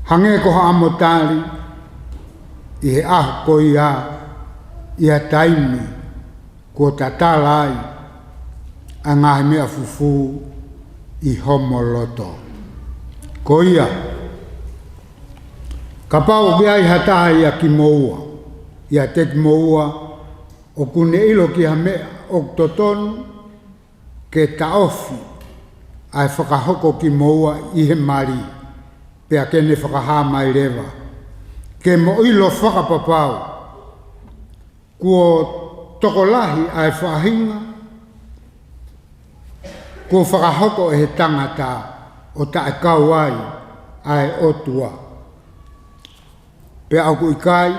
Hangē ko haʻamo tali ʻi he ʻaho ko ia, ʻi ha taimi kuo tatala ai ʻa e ngaahi meʻa fufū ʻi homo loto. Ko ia, kapau ʻoku ʻi ai ha taha ʻiate kimoua, ʻiate kimoua, ʻoku ne ʻilo ki ha meʻa ʻoku totonu ke taʻofi ʻa e fakahoko kimoua ʻi he mali, pea ke ne fakahā mai leva, ke mo ʻilo fakapapau kuo tokolahi ʻa e faʻahinga kuo fakahoko ʻe he tangata ʻo taʻekau ai ʻa e ʻOtua. Pea ʻoku ʻikai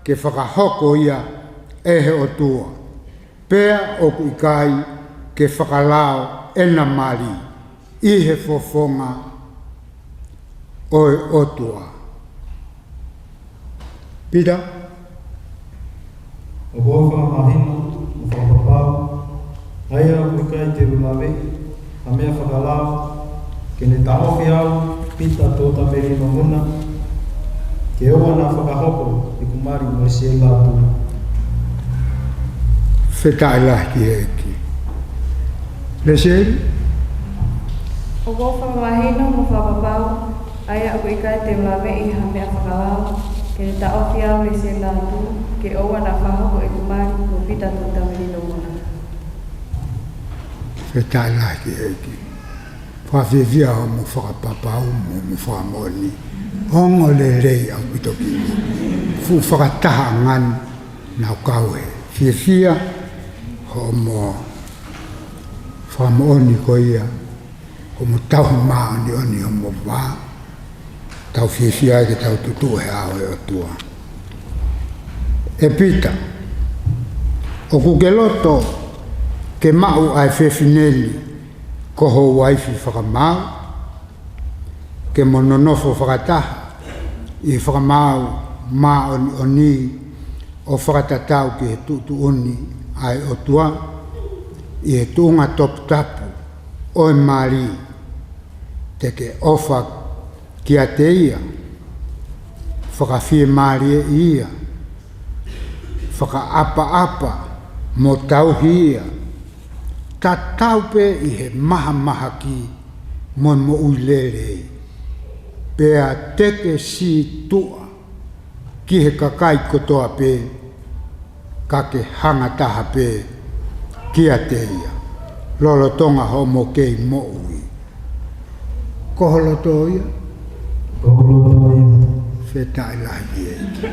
ke fakahoko ia ʻe he ʻOtua. Pea ʻoku ʻikai ke fakalao ʻena mali ʻi he fofonga ʻo e ʻOtua. Pita? ʻOku ou fakamahino mo fakapapau, ʻa ia ʻoku ʻikai te u laveʻi ha meʻa fakalao, ke ne taʻofi au, Pita Tuʻutamelino Muna, ke ʻoua naʻa fakahoko ʻeku mali mo Lesieli Lātū. Fakafetaʻi lahi ki he ʻEiki. Lesieli? ʻOku ou fakamahino mo fakapapau, ʻa ia ʻoku ʻikai te u laveʻi ha meʻa fakalao, ke ne taʻofi au Lesieli Lātū, ke ʻoua naʻa fakahoko ʻeku mali mo Pita Tuʻutamelino Muna. Fakafetaʻi lahi ki he ʻEiki. Fakafiefia hoʻomo fakapapau mo hoʻomo fakamoʻoni. Ongo lelei ʻaupito kimoua. Fuʻu fakatahaʻanga naʻa ku kau he fiefia hoʻomo fakamoʻoni ko ia, hoʻomo tauhi māʻoniʻoni hoʻomo vā, tau fiefia ai ke tau tutuʻu he ʻao ʻo e ʻOtua. ʻE Pita, ʻoku ke loto ke maʻu ʻa e fefine ni ko ho uaifi fakamaau, ke mo nonofo fakataha ʻi he fakamaau māʻoniʻoni ʻo fakatatau ki he tuʻutuʻuni ʻa e ʻOtua, ʻi he tuʻunga toputapu ʻo e mali, te ke ʻofa kiate ia, fakafiemālieʻi ia, fakaʻapaʻapa mo tauhi ia, tatau pē ʻi he mahamahaki mo e moʻui lelei. Pea te ke sītuʻa ki he kakai kotoa pē, ka ke hanga taha pē kiate ia. lolotonga hoʻomo kei moʻui. Ko ho loto ia? Ko hoku loto ia. Fakafetaʻi lahi ki he ʻEiki.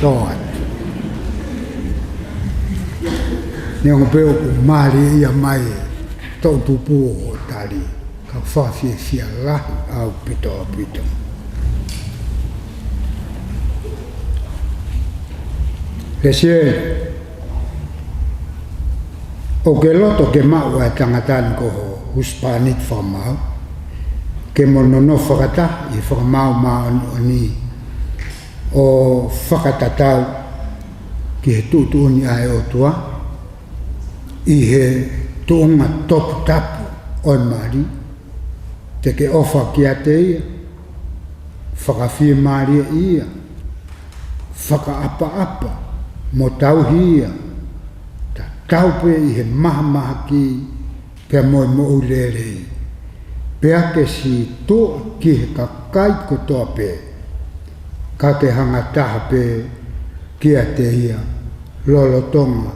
Tō atu. Neongo pē ʻoku mālieʻia mai e toʻutupu ʻo hoʻo tali, ka ʻoku fakafiefia lahi ʻaupito ʻaupito. Lesieli, ʻoku ke loto ke maʻu ʻa e tangata ni ko ho husepāniti fakamaau, ke mo nonofo fakataha ʻi he fakamaau māʻoniʻoni ʻo fakatatau ki he tuʻutuʻuni ʻa e ʻOtua ʻi he tuʻunga toputapu ʻo e mali? Te ke ʻofa kiate ia, fakafiemālieʻi ia, fakaʻapaʻapa mo tauhi ia, tatau pē ʻi he mahamahaki pea mo e moʻui lelei, pea ke sītuʻa ki he kakai kotoa pē, ka ke hanga taha pē kiate ia lolotonga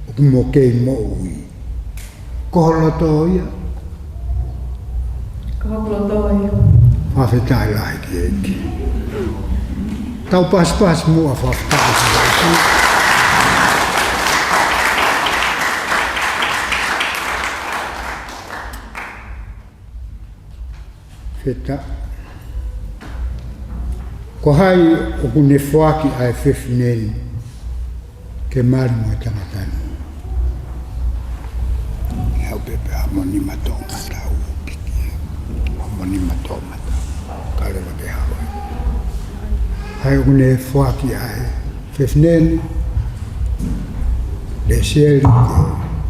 ʻoku mo kei moʻui. Ko ho loto ia? Ko hoku loto ia. Fakafetaʻi lahi ki he ʻEiki. Tau pasipasi muʻa, fakafetaʻi ki he ʻEiki. Fakafetaʻi. Ko hai ʻoku ne foaki ʻa e fefine ni ke mali mo e tangata ni? ʻE au pē pea mo nima toʻomataʻu piki. Mo nima toʻomataʻu. Ka leva ke hao. Hai ʻoku ne foaki ʻa e fefine ni, Lesieli, ke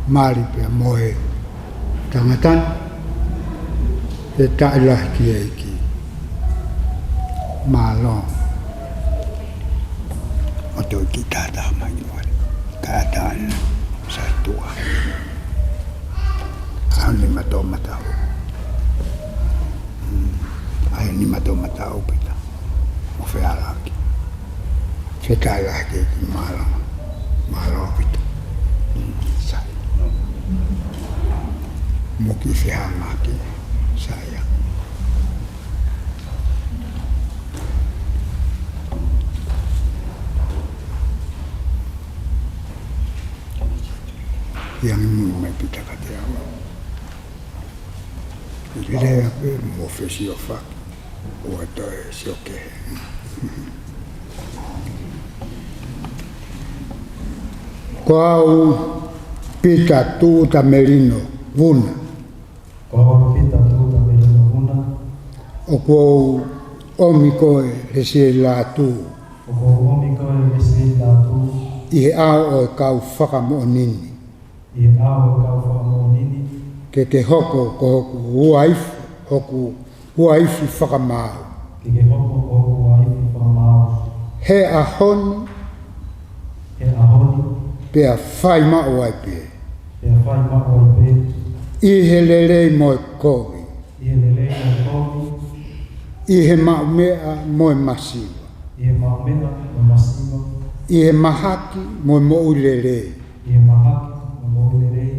mali pea mo e tangata ni? Fakafetaʻi lahi ki he ʻEiki. Mālō. ʻO toe kiʻi tātā mai ki wale. Kātā ʻana. Sai tuʻa. ʻAi nima toʻomataʻu. Mm. ʻAi nima toʻomataʻu, Pita. Mo fealaki. Fakafetaʻi lahi ki he ʻEiki. Mālō. Mālō, Pita. Mm. Sai. Mo kiʻi fehangahangai. Sai ia. Ia ngi mui mai Pita kiate au. ʻI he lea pē mo fesiofaki. ʻOua toe sio kehe. Ko au Pita Tuʻutamelino Vuna. Ko au Pita Tuʻutamelino Vuna. ʻOku ou ʻomi koe Lesieli Lātū. ʻOku ou ʻomi koe Lesieli Lātū. ʻI he ʻao ʻo e kau fakamoʻoni ni. ʻI he ʻao ʻo e kau fakamoʻoni ni. Ke ke hoko ko hoku uaifi, hoku uaifi fakamaau. Ke ke hoko ko hoku uaifi fakamaau. He ʻaho ni. He ʻaho ni. Pea fai maʻu ai pē. Pea fai maʻu ai pē. ʻI he lelei mo e kovi. ʻI he lelei mo e kovi. ʻI he maʻumeʻa mo e masiva. ʻI he maʻumeʻa mo e masiva. ʻI he mahaki mo e moʻui lelei. ʻI he mahaki mo e moʻui lelei.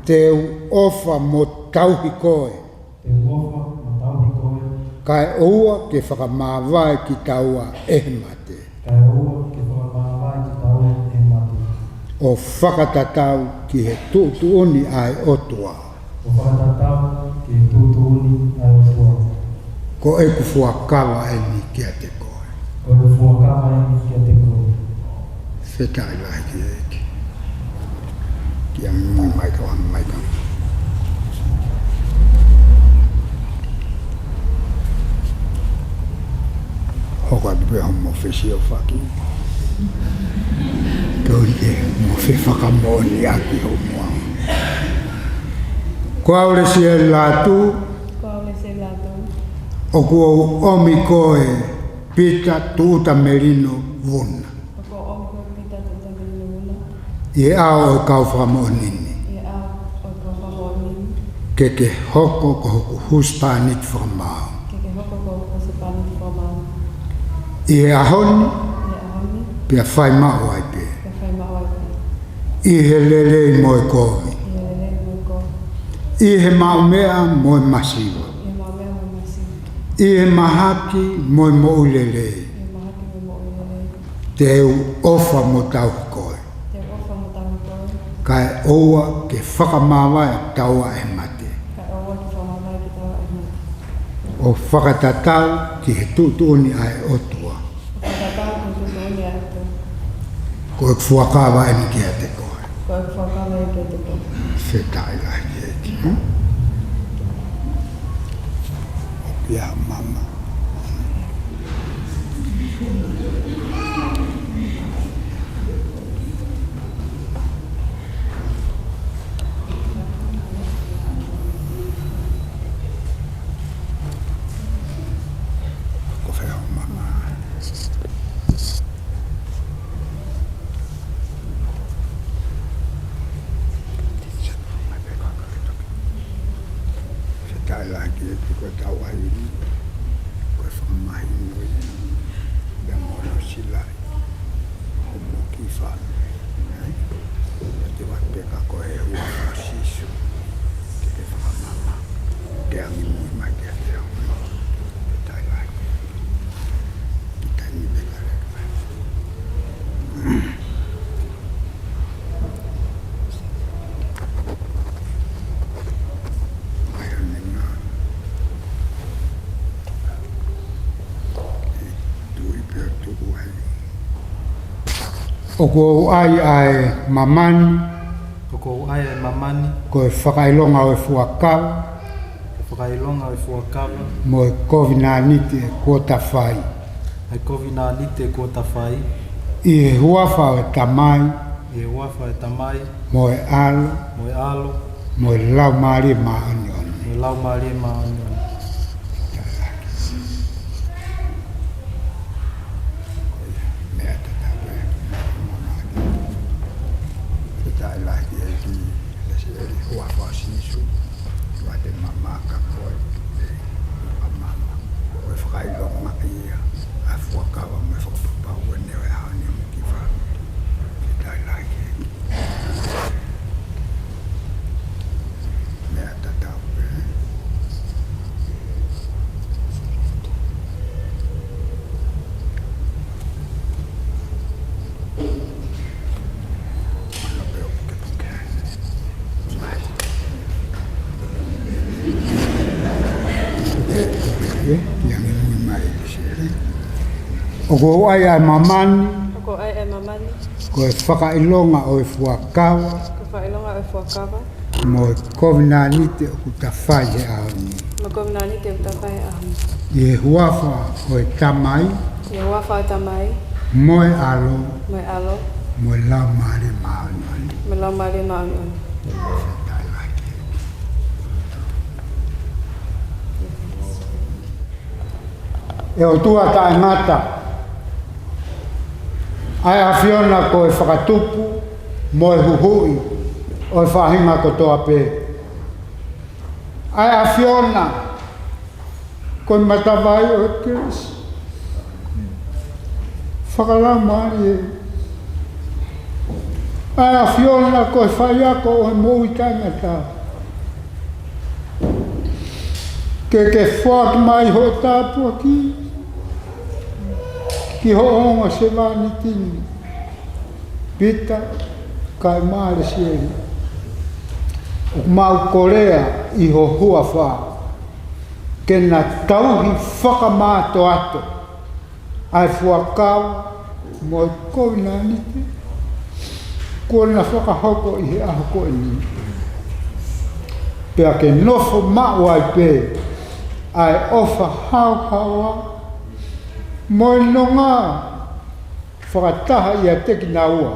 Te u ʻofa mo tauhi koe. Te u ʻofa mo tauhi koe. Kae ʻoua ke fakamāvae kitaua ʻe he mate. Kae ʻoua ke fakamāvae kitaua ʻe he mate. ʻO fakatatau ki he tuʻutuʻuni ʻa e ʻOtua. ʻO fakatatau ki he tuʻutuʻuni ʻa e ʻOtua. Ko ʻeku fuakava eni kiate koe. Ko ʻeku fuakava eni kiate koe. Fakafetaʻi lahi ki he ʻEiki. Kiʻi angi mai ka, angi mai ka. Hoko atu pē hoʻomo fesiofaki. Kau ʻi he mo fefakamoʻoniʻaki hoʻomo. Ko au Lesieli Lātū. Ko au Lesieli Lātū. ʻOku ou ʻomi koe Pita Tuʻutamelino Vuna. ʻOku ou ʻomi koe Pita Tuʻutamelino Vuna. ʻI he ʻao ʻo e kau fakamoʻoni ni. ʻI he ʻao ʻo e kau fakamoʻoni ni. Ke ke hoko ko hoku husepāniti fakamaau. Ke ke hoko ko hoku husepāniti fakamaau. ʻI he ʻaho ni. ʻI he ʻaho ni. Pea fai maʻu ai pē. Pea fai maʻu ai pē. ʻI he lelei mo e kovi. ʻI he lelei ʻI he maʻumeʻa mo e masiva, ʻi he maʻumeʻa mo e masiva, ʻi he mahaki mo e moʻui lelei, ʻi he mahaki mo e moʻui lelei, te u ʻofa mo tauhi koe, te u ʻofa mo tauhi koe, kae ʻoua ke fakamāvae taua ʻe he mate, kae ʻoua ke fakamāvae kitaua ʻe he mate, ʻo fakatatau ki he tuʻutuʻuni ʻa e ʻOtua. Ko e tuʻutuʻuni ʻa e ʻOtua. Ko e fuakava eni kiate koe. Ko e fuakava eni kiate koe. Fakafetaʻi lahi ki he ʻEiki. ʻOku ʻi ai ha mama. Ko fē hoʻo mama? Fakafetaʻi lahi ki he ʻEiki ko e tauʻatāina, ko e fakamahino ia, pea mo hono silaʻi hoʻo moʻui fāmili. Pea te u ʻoatu pē kia koe ʻi he huafa ʻo Sīsū, ke ke fakamama, ke angimui mai kiate au. Fakafetaʻi lahi. Taimi pē ka leka. Mai ʻo ne ngā. Tui pē ʻo tuku ai. ʻOku ou ʻai ʻa e mamani. ʻOku ou ʻai ʻa e mamani. Ko e fakaʻilonga ʻo e fuakava. Ko e fakaʻilonga ʻo e fuakava. Mo e kovinānite kuo ta fai. ʻA e kovinānite kuo ta fai. ʻI he huafa ʻo e Tamai. ʻI he huafa ʻo e Tamai. Mo e ʻAlo. Mo e ʻAlo. Mo e Laumālie Māʻoniʻoni. Mo e Laumālie Māʻoniʻoni. Meʻa tatau ē. Fakafetaʻi lahi ki he ʻEiki, ʻi he huafa ʻo Sīsū. Ua te mama ka koe. Mama. Ko e fakaʻilonga ia ʻa e fuakava mo e fakapapau ʻo e ʻaho ni mo e kiʻi fāmili. Fakafetaʻi lahi ki he ʻEiki. Meʻa tatau pē. Mana pē ʻo pukepuke. Mai. ʻE, ʻe, ʻe, ia me mui mai ki sele. ʻOku ou ʻai ʻa e mamani. ʻOku ou ʻai ʻa e mamani. Ko e fakaʻilonga ʻo e fuakava. Ko e fakaʻilonga ʻo e fuakava. Mo e kovinānite ʻoku ta fai he ʻaho ni. Mo e kovinānite ʻoku ta fai he ʻaho ni. ʻI he huafa ʻo e Tamai. ʻI he huafa ʻo e Tamai. Mo e ʻAlo. Mo e ʻAlo. Mo e Laumālie Māʻoniʻoni. Mo e Laumālie Māʻoniʻoni. Fakafetaʻi lahi ki he ʻEiki. ʻE ʻOtua taʻengata, ʻa e ʻAfiona ko e fakatupu mo e huhuʻi ʻo e faʻahinga kotoa pē. ʻA e ʻAfiona ko e matavai ʻo e kelesi fakalaumālie. ʻA e ʻAfiona ko e faiako ʻo e moʻui taʻengata. Ke ke foaki mai hoʻo tāpuaki ki hoʻo ongo sevāniti ni, Pita kae ʻumaʻā Lesieli. ʻOku mau kolea ʻi ho huafa ke na tauhi fakamātoato ʻa e fuakava mo e kovinānite kuo na fakahoko ʻi he ʻaho ko eni. Pea ke nofo maʻu ai pē ʻa e ʻofa haohaoa mo e nonga fakataha ʻiate kinaua.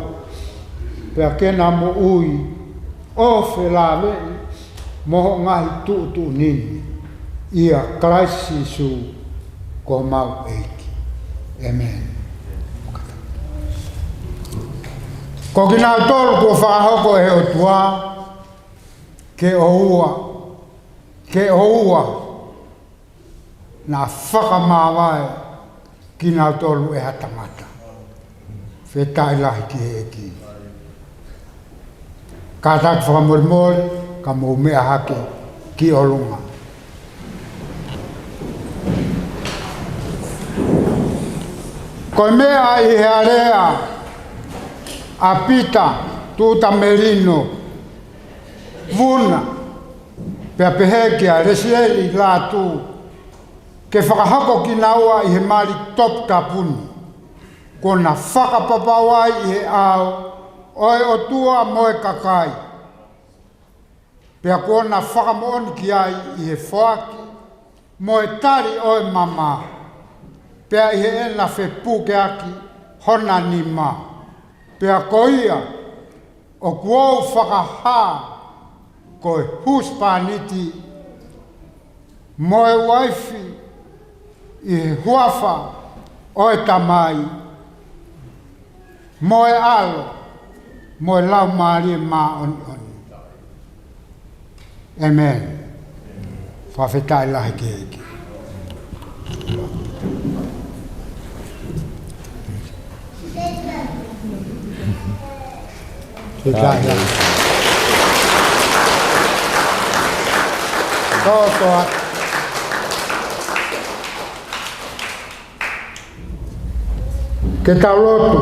Pea ke na moʻui ʻo felāveʻi mo hoʻo ngaahi tuʻutuʻuni ni, ʻia Kalaisi Sīsū ko homau ʻEiki. ʻĒmeni. Ko kinautolu kuo fakahoko ʻe he ʻOtua ke ʻoua, ke ʻoua naʻa fakamāvae kinautolu ʻe ha tangata. Fakafetaʻi lahi ki he ʻEiki. Kātaki fakamolemole. Ka mou meʻa hake ki ʻolunga. Ko e meʻa ʻi he alea ʻa Pita Tuʻutamelino Vuna, pea pehē kia Lesieli Lātū, ke fakahoko kinaua ʻi he mali toputapu ni, kuo na fakapapau ai ʻi he ʻao ʻo e ʻOtua mo e kakai. Pea kuo na fakamoʻoni ki ai ʻi he foaki mo e tali ʻo e mama, pea ʻi heʻena fepukeaki hona nima. Pea ko ia ʻoku ou fakahā ko e husepāniti mo e uaifi ʻi he huafa ʻo e Tamai, mo e ʻAlo, mo e Laumālie Māʻoniʻoni. ʻĒmeni. Fakafetaʻi lahi ki he ʻEiki. Fakafetaʻi lahi. Tō, tō. Ke tau lotu.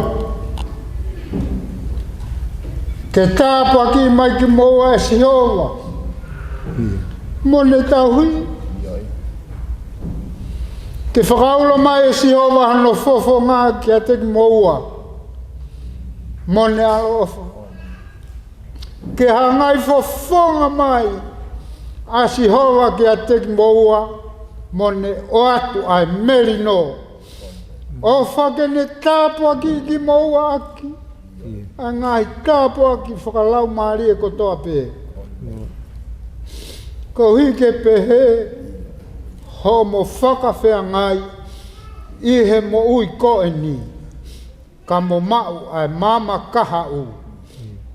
Ke tāpuakiʻi mai kimoua ʻe Sihova mo ʻene tauhi. Ke fakaulo mai ʻe Sihova hono fofonga kiate kimoua mo ʻene ʻaloʻofa. Ke hangai fofonga mai ʻa Sihova kiate kimoua mo ʻene ʻoatu ʻa e melino. ʻOfa ke ne tāpuakiʻi kimoua ʻaki ʻa e ngaahi tāpuaki fakalaumālie kotoa pē. Koeʻuhi ke pehē hoʻomo fakafeangai ʻi he moʻui ko eni, ka mo maʻu ʻa e maama kahaʻu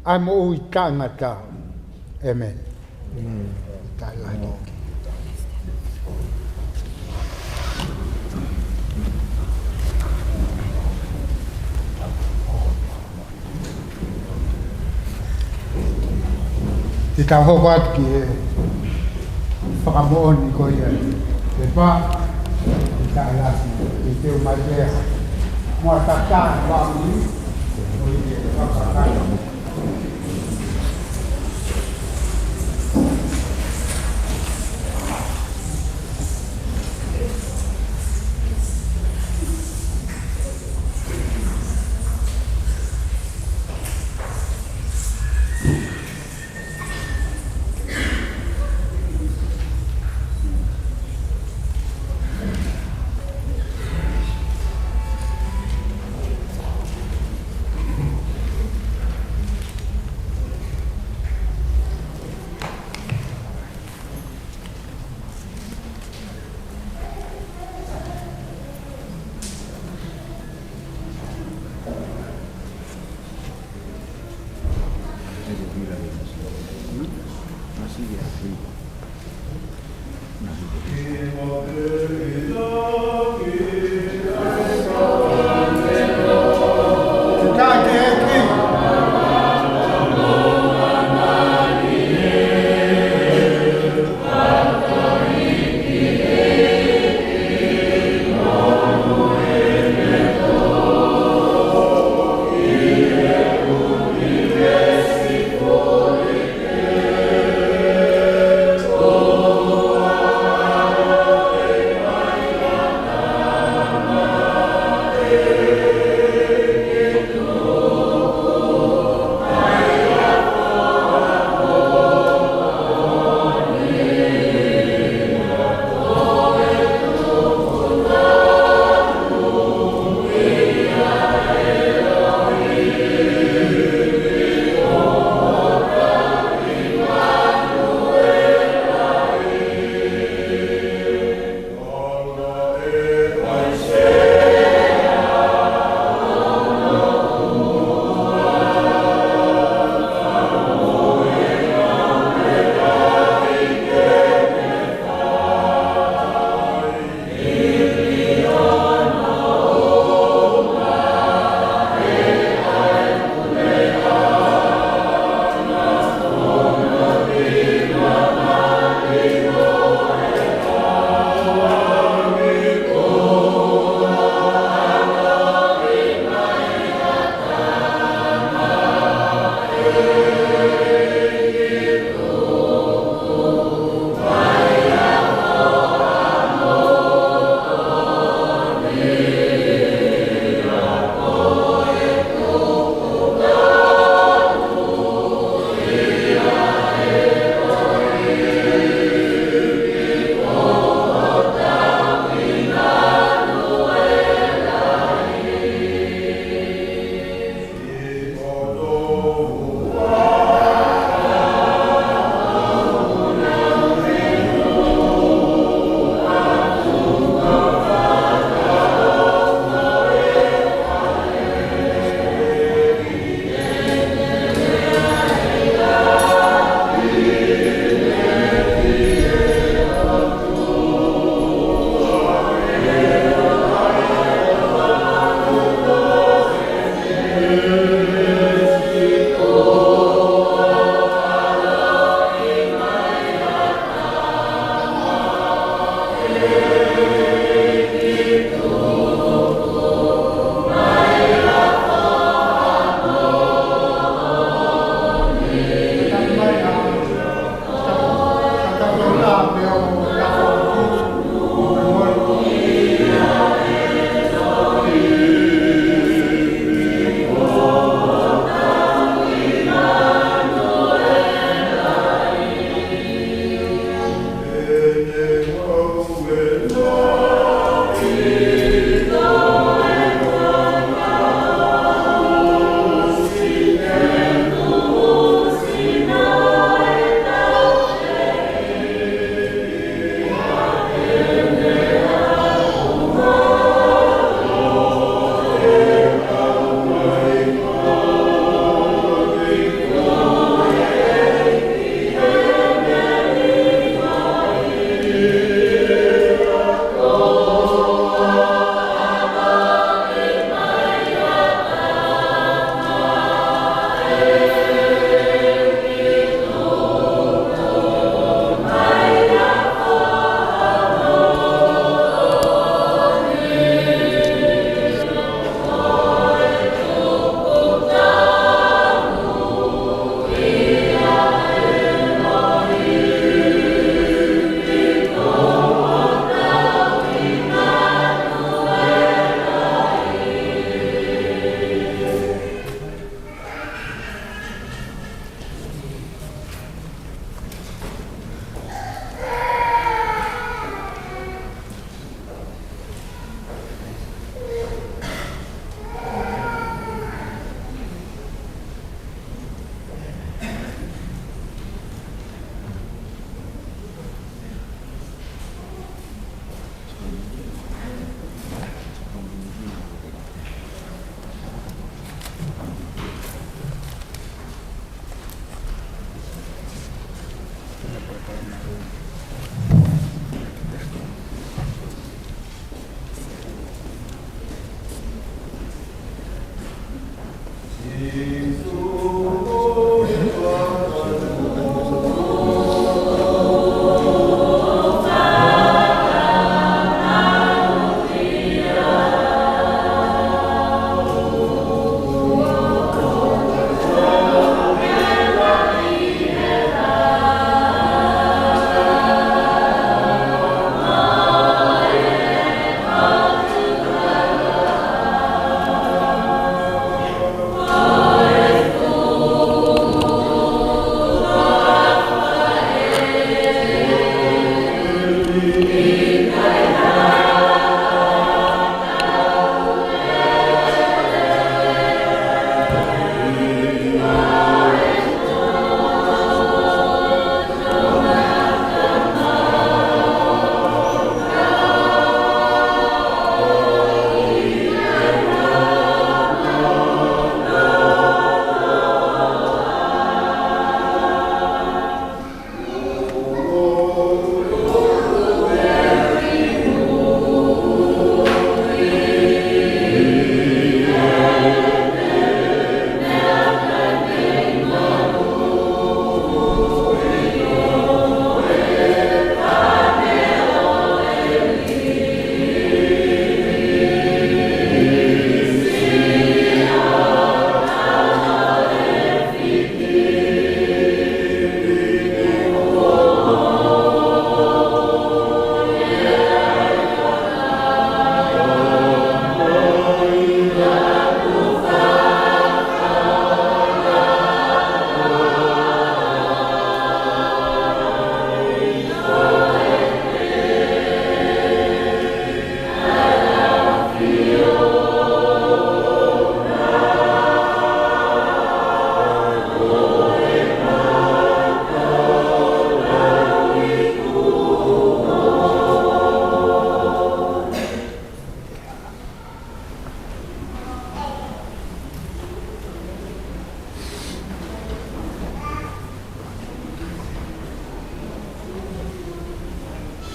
ʻa e moʻui taʻengata. ʻĒmeni. ʻĒmeni. Taʻe lahi. Te tau hoko atu ki he fakamoʻoni ko ia. Te pa, te tau lasi, te teu mai pea. Mo a tata, wa mi, o i te fakakata.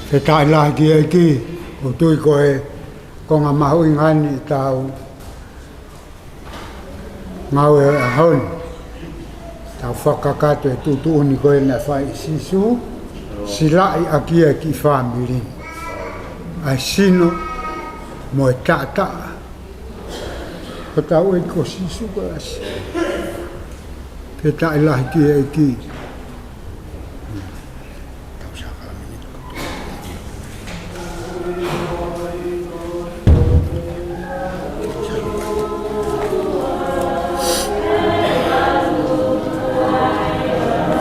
Fakafetaʻi lahi ki he ʻEiki, ʻoku ou tui ko e konga mahuʻinga eni ʻetau ngāue ʻo e ʻaho ni. Tau fakakakato e tuʻutuʻuni ko ē naʻe fai ʻe Sīsū, silaʻi ʻaki e kiʻi fāmili ni. ʻA e sino mo e taʻataʻa ʻo hotau ʻEiki ko Sīsū Kalaisi. Fakafetaʻi lahi ki he ʻEiki.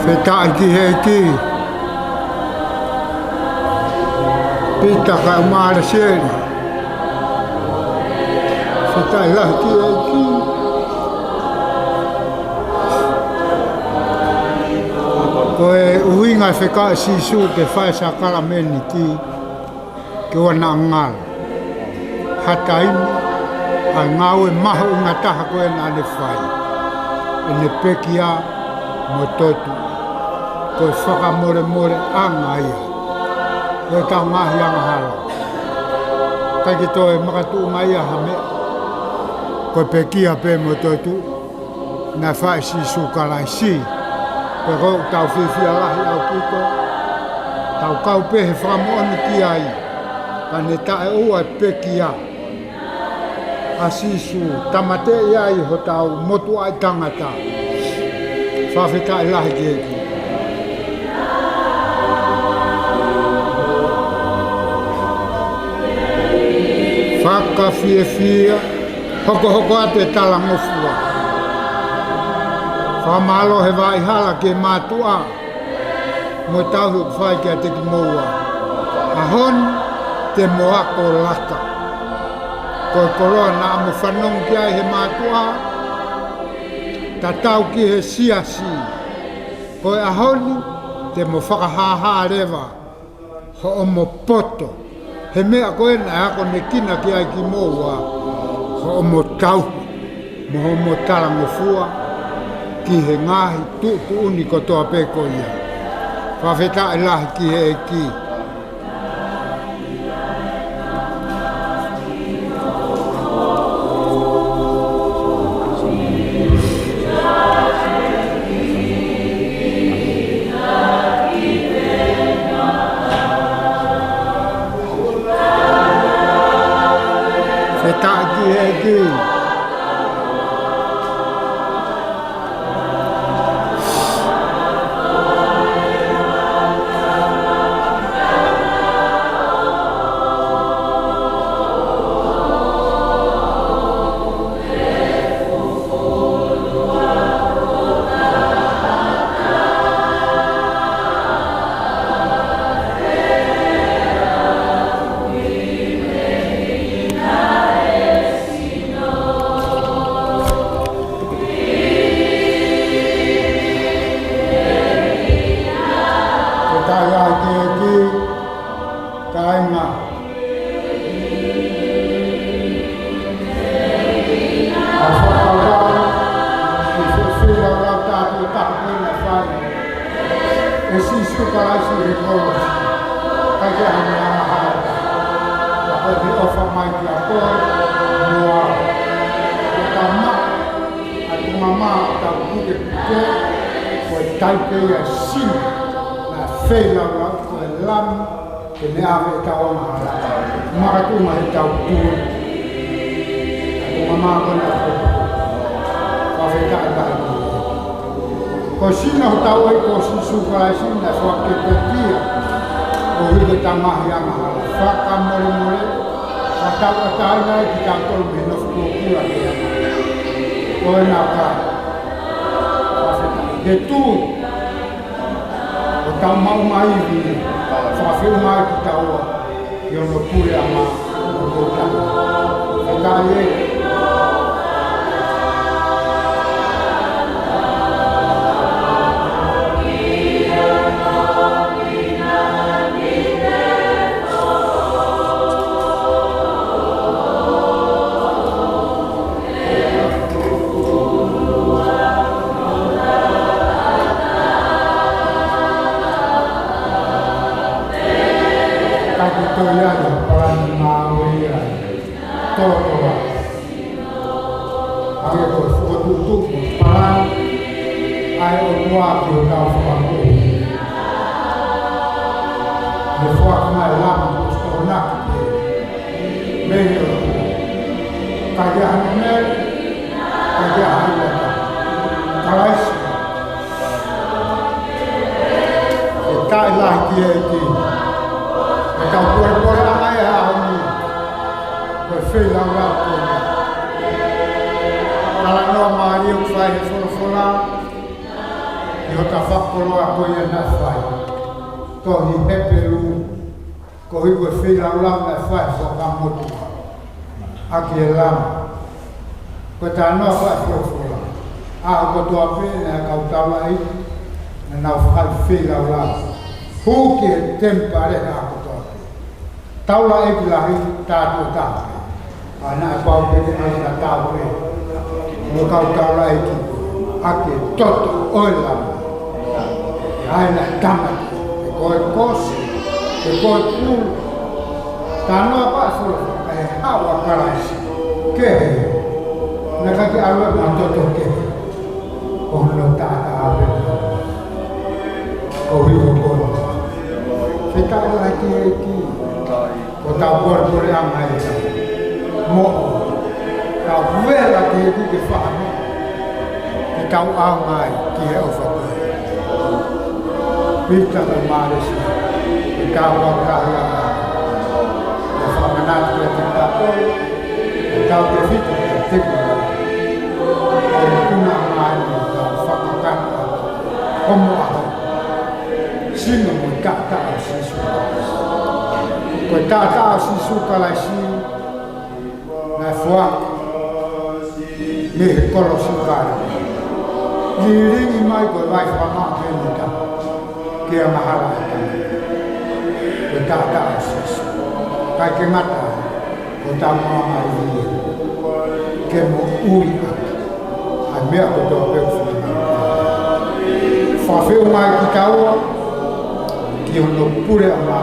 Fakafetaʻi ki he ʻEiki. Pita kae ʻumaʻā Lesieli. Fakafetaʻi lahi ki he ʻEiki. Ko e ʻuhinga e fekau ʻa Sīsū ke fai e sākalamēniti ke ʻoua naʻa ngalo ha taimi, ʻa e ngāue mahuʻinga taha ko ē naʻa ne fai, ʻene pekia mo toetuʻu. Ko e fakamolemoleʻanga ia ʻo ʻetau ngaahi angahala. ʻIkai ke toe makatuʻunga ia ha meʻa. Ko e pekia pē mo toetuʻu naʻe fai ʻe Sīsū Kalaisi. Pea ʻoku tau fiefia lahi ʻaupito, tau kau pē he fakamoʻoni ki ai, ka ne taʻeʻoua e pekia ʻa Sīsū, tāmateʻi ai hotau motuʻaʻi tangata. Fakafetaʻi lahi ki he ʻEiki. Fakafiefia, hokohoko atu e talangofua. Fakamālō he vaʻa hala ki he mātuʻa mo e tauhi ʻoku fai kiate kimoua. ʻAho ni te mo ako laka. Ko e koloa naʻa mo fanongo ki ai he mātuʻa, tatau ki he siasi. Ko e ʻaho ni te mo fakahāhā leva hoʻomo poto he meʻa ko ē naʻe akonekina ki ai kimoua, hoʻomo tauhi mo hoʻomo talangofua ki he ngaahi tuʻutuʻuni kotoa pē ko ia. Fakafetaʻi lahi ki he ʻEiki. Fakafetaʻi ki he ʻEiki. Fakafetaʻi ki he ʻEiki, kāinga. ʻA e fakakaukau, ʻi he fefila kau tāpio taha ko ē naʻe fai ʻe Sīsū Kalaisi he kolosi. ʻIkai ke ʻi ai ha meʻa ʻe hao. Ka ko e ʻofa mai kiate koe mo au. Ko e tama, ʻa e tungama ʻo tau puke puke, ko e taipe ia e sino naʻe feilaulau, ko e lami, ke ne ʻave ʻetau angahala. Makatuʻunga heʻetau tui. Ko e tungama ko ena ko. Fakafetaʻi lahi. Ko e sino hotau ʻEiki ko Sīsū Kalaisi naʻe foaki ke pekia koeʻuhi ko ʻetau ngaahi angahala. Fakamolemole, fakatauʻatāina ai kitautolu mei he nofo kuakua ke ʻi ai. Ko ena ka. Fakafetaʻi. Ke tui. ʻO tau maʻu mai ivi, fakafeʻunga ai kitaua, ʻi hono puleʻanga, ʻo tau. Fakafetaʻi. Ko e tuʻutuʻu mo e palani ʻa e ʻOtua ki hotau fakamoʻui. Mo e foaki mai e Lami ko e tokonaki pē mei he ʻOtua. ʻIkai ke ʻi ai ha meʻa, ʻikai ke ʻi ai ha ʻuhinga. Kalaisi. Fakafetaʻi lahi ki he ʻEiki. Ko ʻetau polepole ʻa e ʻaho ni, ko e feilaulau ko ia. Talanoa mālie ʻoku fai he folofola ʻi hotau fakakoloa ko ia naʻe fai. Tohi Hepelū, koeʻuhi ko e feilaulau naʻe fai he Fuakava Motuʻa ʻaki e Lami. Ko e talanoa fai folofola, ʻaho kotoa pē naʻe kau taulaʻeiki naʻa nau fai feilaulau. Hū ki he temipale ʻaho kotoa pē. Taulaʻeiki lahi, tā tuʻo taha pē. ʻA ia naʻe pau pē ke ʻai ha tau pē mo e kau taulaʻeiki ʻaki e toto ʻo e Lami. ʻA ia naʻe tama, pe ko e kosi, pe ko e pulu. Talanoa fai folofola, ʻe haʻu ʻa Kalaisi. Kehe. Naʻe ʻikai ke ʻalu ia mo e toto kehe. Ko hono taʻataʻa pē. Koeʻuhi ko e toto. Fakafetaʻi lahi ki he ʻEiki. Ko ʻetau polepoleʻanga ia. Mo ʻetau vela ki he ʻEiki ke fakahā ke tau ʻaonga ai ki he ʻofa ko ia. Pita mo Mālesi, ke tau fakahā ia. Ke fakamanatu kiate kitautolu, ke tau tefito kiate kimoutolu. Ko e tuna mai ʻetau fakakakato hoʻomo ʻaho. Sino mo e taʻataʻa ʻo Sīsū Kalaisi. Ko e taʻataʻa ʻo Sīsū Kalaisi naʻe foaki mei he kolosi ʻo Kalevale. Lilingi mai ko e vai fakamaʻa pē mita ki he angahala ʻa e tangata. Ko e taʻataʻa ʻo Sīsū. ʻIkai ke ngata ai, ko ʻetau maʻu mai ia ke moʻui ʻaki ʻa e meʻa kotoa pē ʻoku fai. Fakafeʻunga ai kitaua ki hono puleʻanga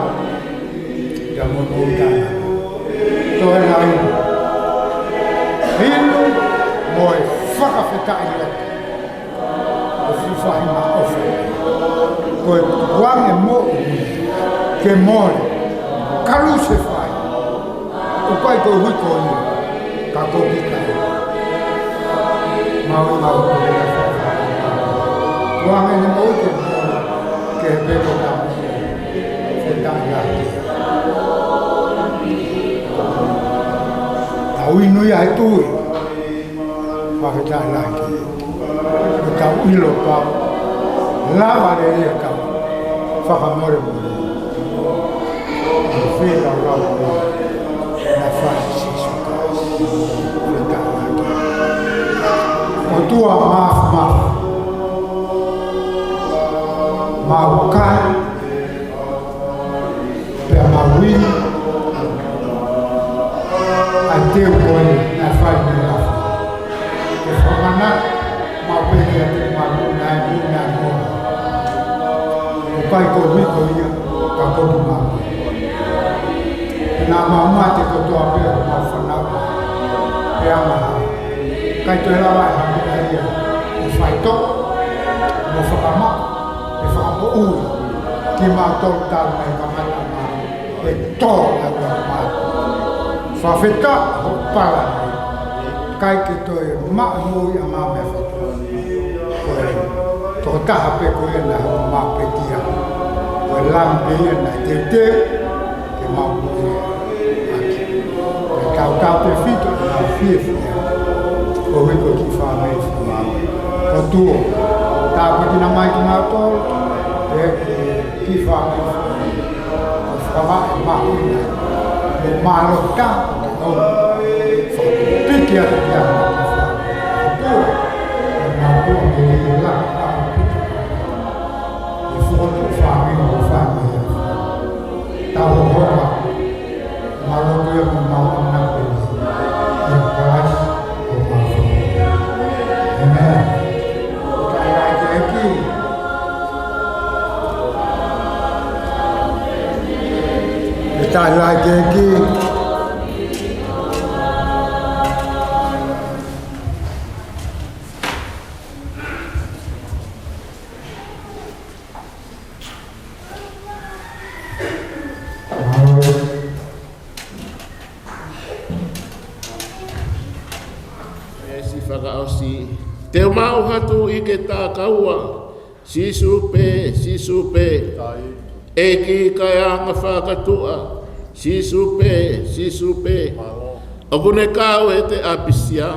ia mo hono ʻuhinga. Toe ʻai inu mo e fakafetaʻi loto. ʻO fufahima ʻofa. Ko e tukuange moʻui ke mole. Kalusefai. ʻOku ʻikai ko e hui ko ia, ka ko kita. Mau, mau, tukuange ʻene moʻui ke mole. Ke peko ta. Fakafetaʻi lahi. Tau inu ia he tui. Fakafetaʻi lahi. Ko ʻetau ʻilo pau. Lava lelei ʻetau fakamolemole. Ko e feilaulau ko ia naʻe fai ʻe Sīsū Kalaisi. Fakafetaʻi lahi. ʻOtua Māfimafi. Mau kai. Pea mau inu ʻa e teu ko ē naʻe fai mei he ʻafi. Ke fakamanatu maʻu pē kiate kimautolu naʻe moʻui, naʻe moʻui. ʻOku ʻikai ko e hui ko ia, ka ko kimautolu. Pea naʻa mau mate kotoa pē ʻo mau fanauʻi pea maha. ʻIkai toe lava ʻe ha meʻa ia ʻe faitoʻo, mo fakamaʻa, ʻe fakamoʻui kimautolu talu mei he kamata ʻo e tō ʻa e ʻOtua. Fakafetaʻi hoʻo palani. ʻIkai ke toe maʻu moʻui ʻa e meʻa faitoʻo. Ko e tokotaha pē ko ē naʻe hoʻo mapekia. Ko e Lami pē ia naʻe teuteu ke mau moʻui ʻaki. Ko e tautau tefito ʻa e fiefia. Koeʻuhi ko e kiʻi fāmili fua. ʻOtua, tāpuekina mai kimautolu, ʻe kiʻi fāmili fua. Ko e fakamaʻa mahuʻinga. Mo e mālō ta, ʻo fakapiki atu ki ai. ʻOtua, ʻe mau tuʻa ke lī la, fakapiki. ʻE fokotuʻu fāmili mo fāmili. Tau hohonga. Mālō atu ia mo mau ʻamanaki pē ʻia Kalaisi ko homau Fakamoʻui. ʻĒmeni. Fakafetaʻi lahi ki he ʻEiki. Fakafetaʻi lahi ki he ʻEiki. Te u maʻu ha tuʻi ke takaua, Sīsū pē, Sīsū pē. ʻEiki kaeanga fakatuʻa, Sīsū pē, Sīsū pē. ʻOku ne kau ʻi he ʻapisia,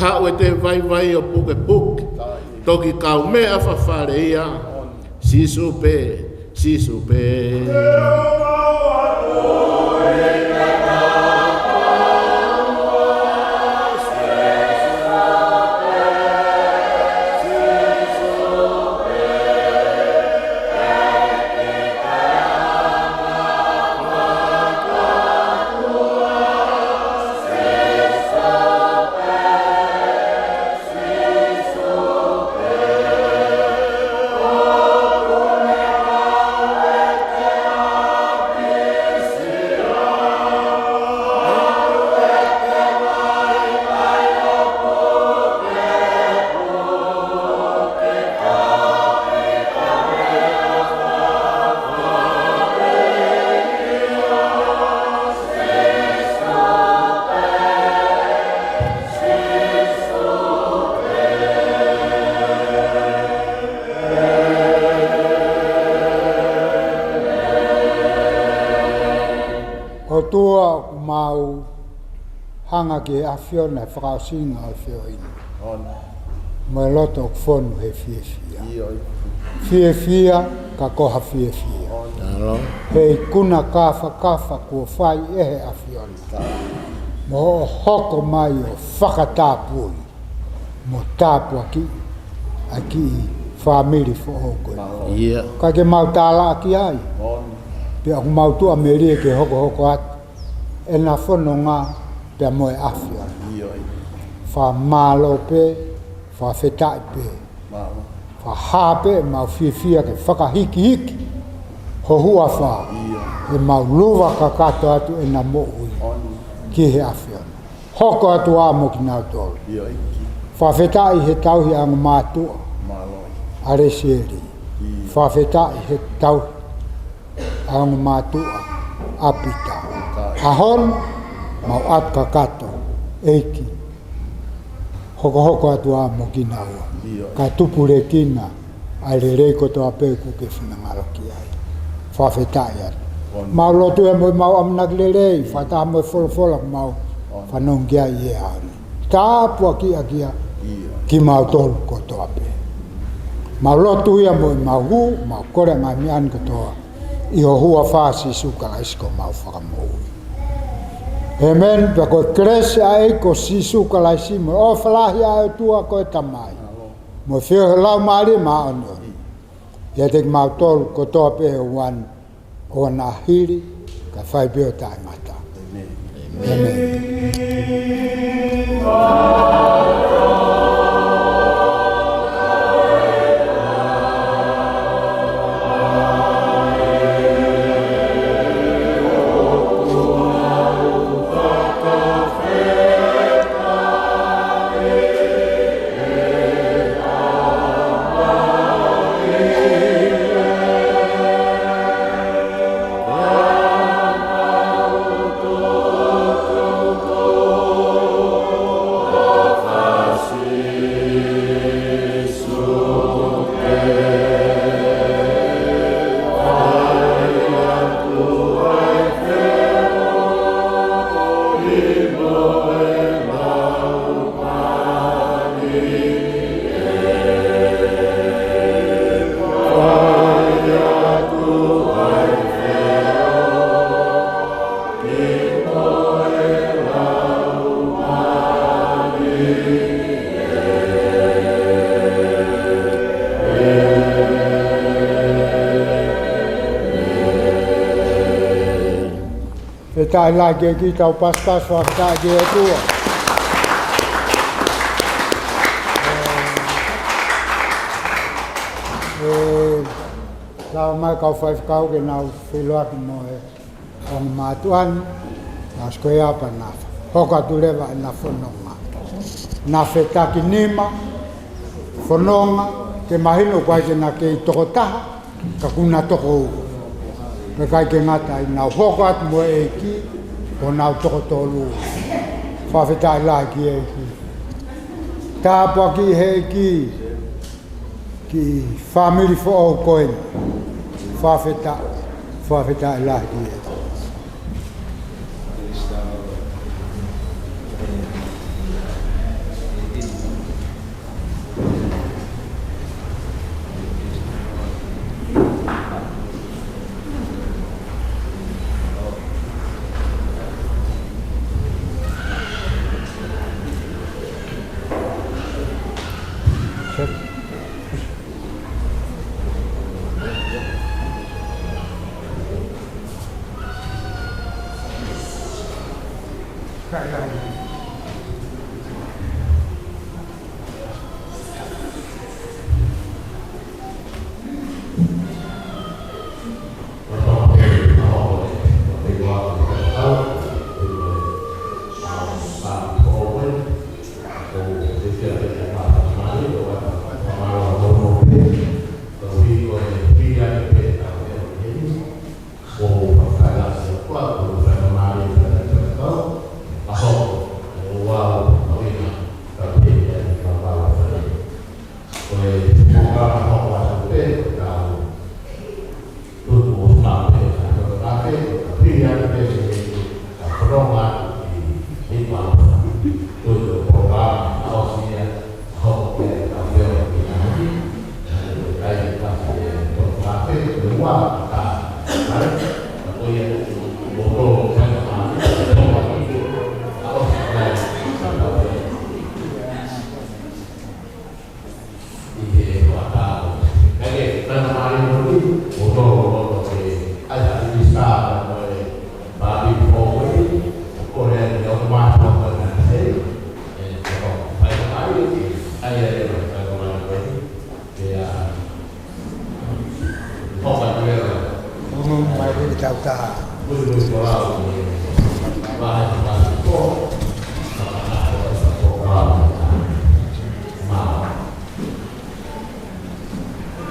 haʻu ʻi he vaivai ʻo pukepuke, toki kaumeʻa fafale ia, Sīsū pē, Sīsū pē. ʻOtua, ʻoku mau hanga ki he ʻAfiona he fakaʻosinga ʻo e feohi ni. Mo e loto ʻoku fonu he fiefia. Fiefia, ka ko ha fiefia. He ikuna kāfakafa kuo fai ʻe he ʻAfiona. Mo hoʻo hoko mai ʻo fakatapui mo tāpuakiʻi ʻa e kiʻi fāmili foʻou ko ē. ʻIkai ke mau tālaʻaki ai. Pea ʻoku mau tuʻamelie ke hokohoko atu ʻena fononga pea mo e ʻAfiona. Fakamālō pē, fakafetaʻi pē. Fakahā pē ʻemau fiefia ke fakahikihiki ho huafa, ʻemau luva kakato atu ʻena moʻui ki he ʻAfiona. Hoko atu ā mo kinautolu. Fakafetaʻi he tauhi ʻa e ongo mātuʻa ʻa Lesieli. Fakafetaʻi he tauhi ʻa e ongo mātuʻa ʻa Pita. ʻAho ni, mau ʻatu kakato, ʻEiki. Hokohoko atu ā mo kinaua. Kae tupulekina ʻa e lelei kotoa pē ʻoku ke finangalo ki ai. Fakafetaʻi atu. Mau lotu ia mo ʻemau ʻamanaki lelei, fakataha mo e folofola ʻoku mau fanongo ki ai he ʻaho ni. Tāpuakiʻi ʻaki ia kimautolu kotoa pē. Mau lotu ia mo ʻemau hū, mau kole ʻa e ngaahi meʻa ni kotoa ʻi ho huafa, Sīsū Kalaisi ko homau Fakamoʻui. ʻĒmeni. Pea ko e kelesi ʻa e ʻEiki ko Sīsū Kalaisi, mo e ʻofa lahi ʻa e ʻOtua ko e Tamai, mo e feohi ʻa e Laumālie Māʻoniʻoni, ʻiate kimautolu kotoa pē he ʻaho ni, ʻo na hili, kae fai pē ʻo taʻengata. ʻĒmeni. Fakafetaʻi lahi ki he ʻEiki. Tau pasipasi fakafetaʻi ki he ʻOtua. ʻE, ʻe, lau mai kau faifekau ke nau feʻiloaki mo e ongo mātuʻa ni, na sikoea pea na hoko atu leva ʻena fononga. Na fetakinima, fononga, ke mahino ʻoku ʻikai ke na kei toko taha, ka kuo na toko ua. Pea ʻikai ke ngata ai, nau hoko atu mo e ʻEiki, kuo nau toko tolu. Fakafetaʻi lahi ki he ʻEiki. Tāpuakiʻi ʻe he ʻEiki kiʻi fāmili foʻou ko eni. Fakafetaʻi, fakafetaʻi lahi ki he ʻEiki.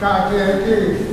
Ka ke ke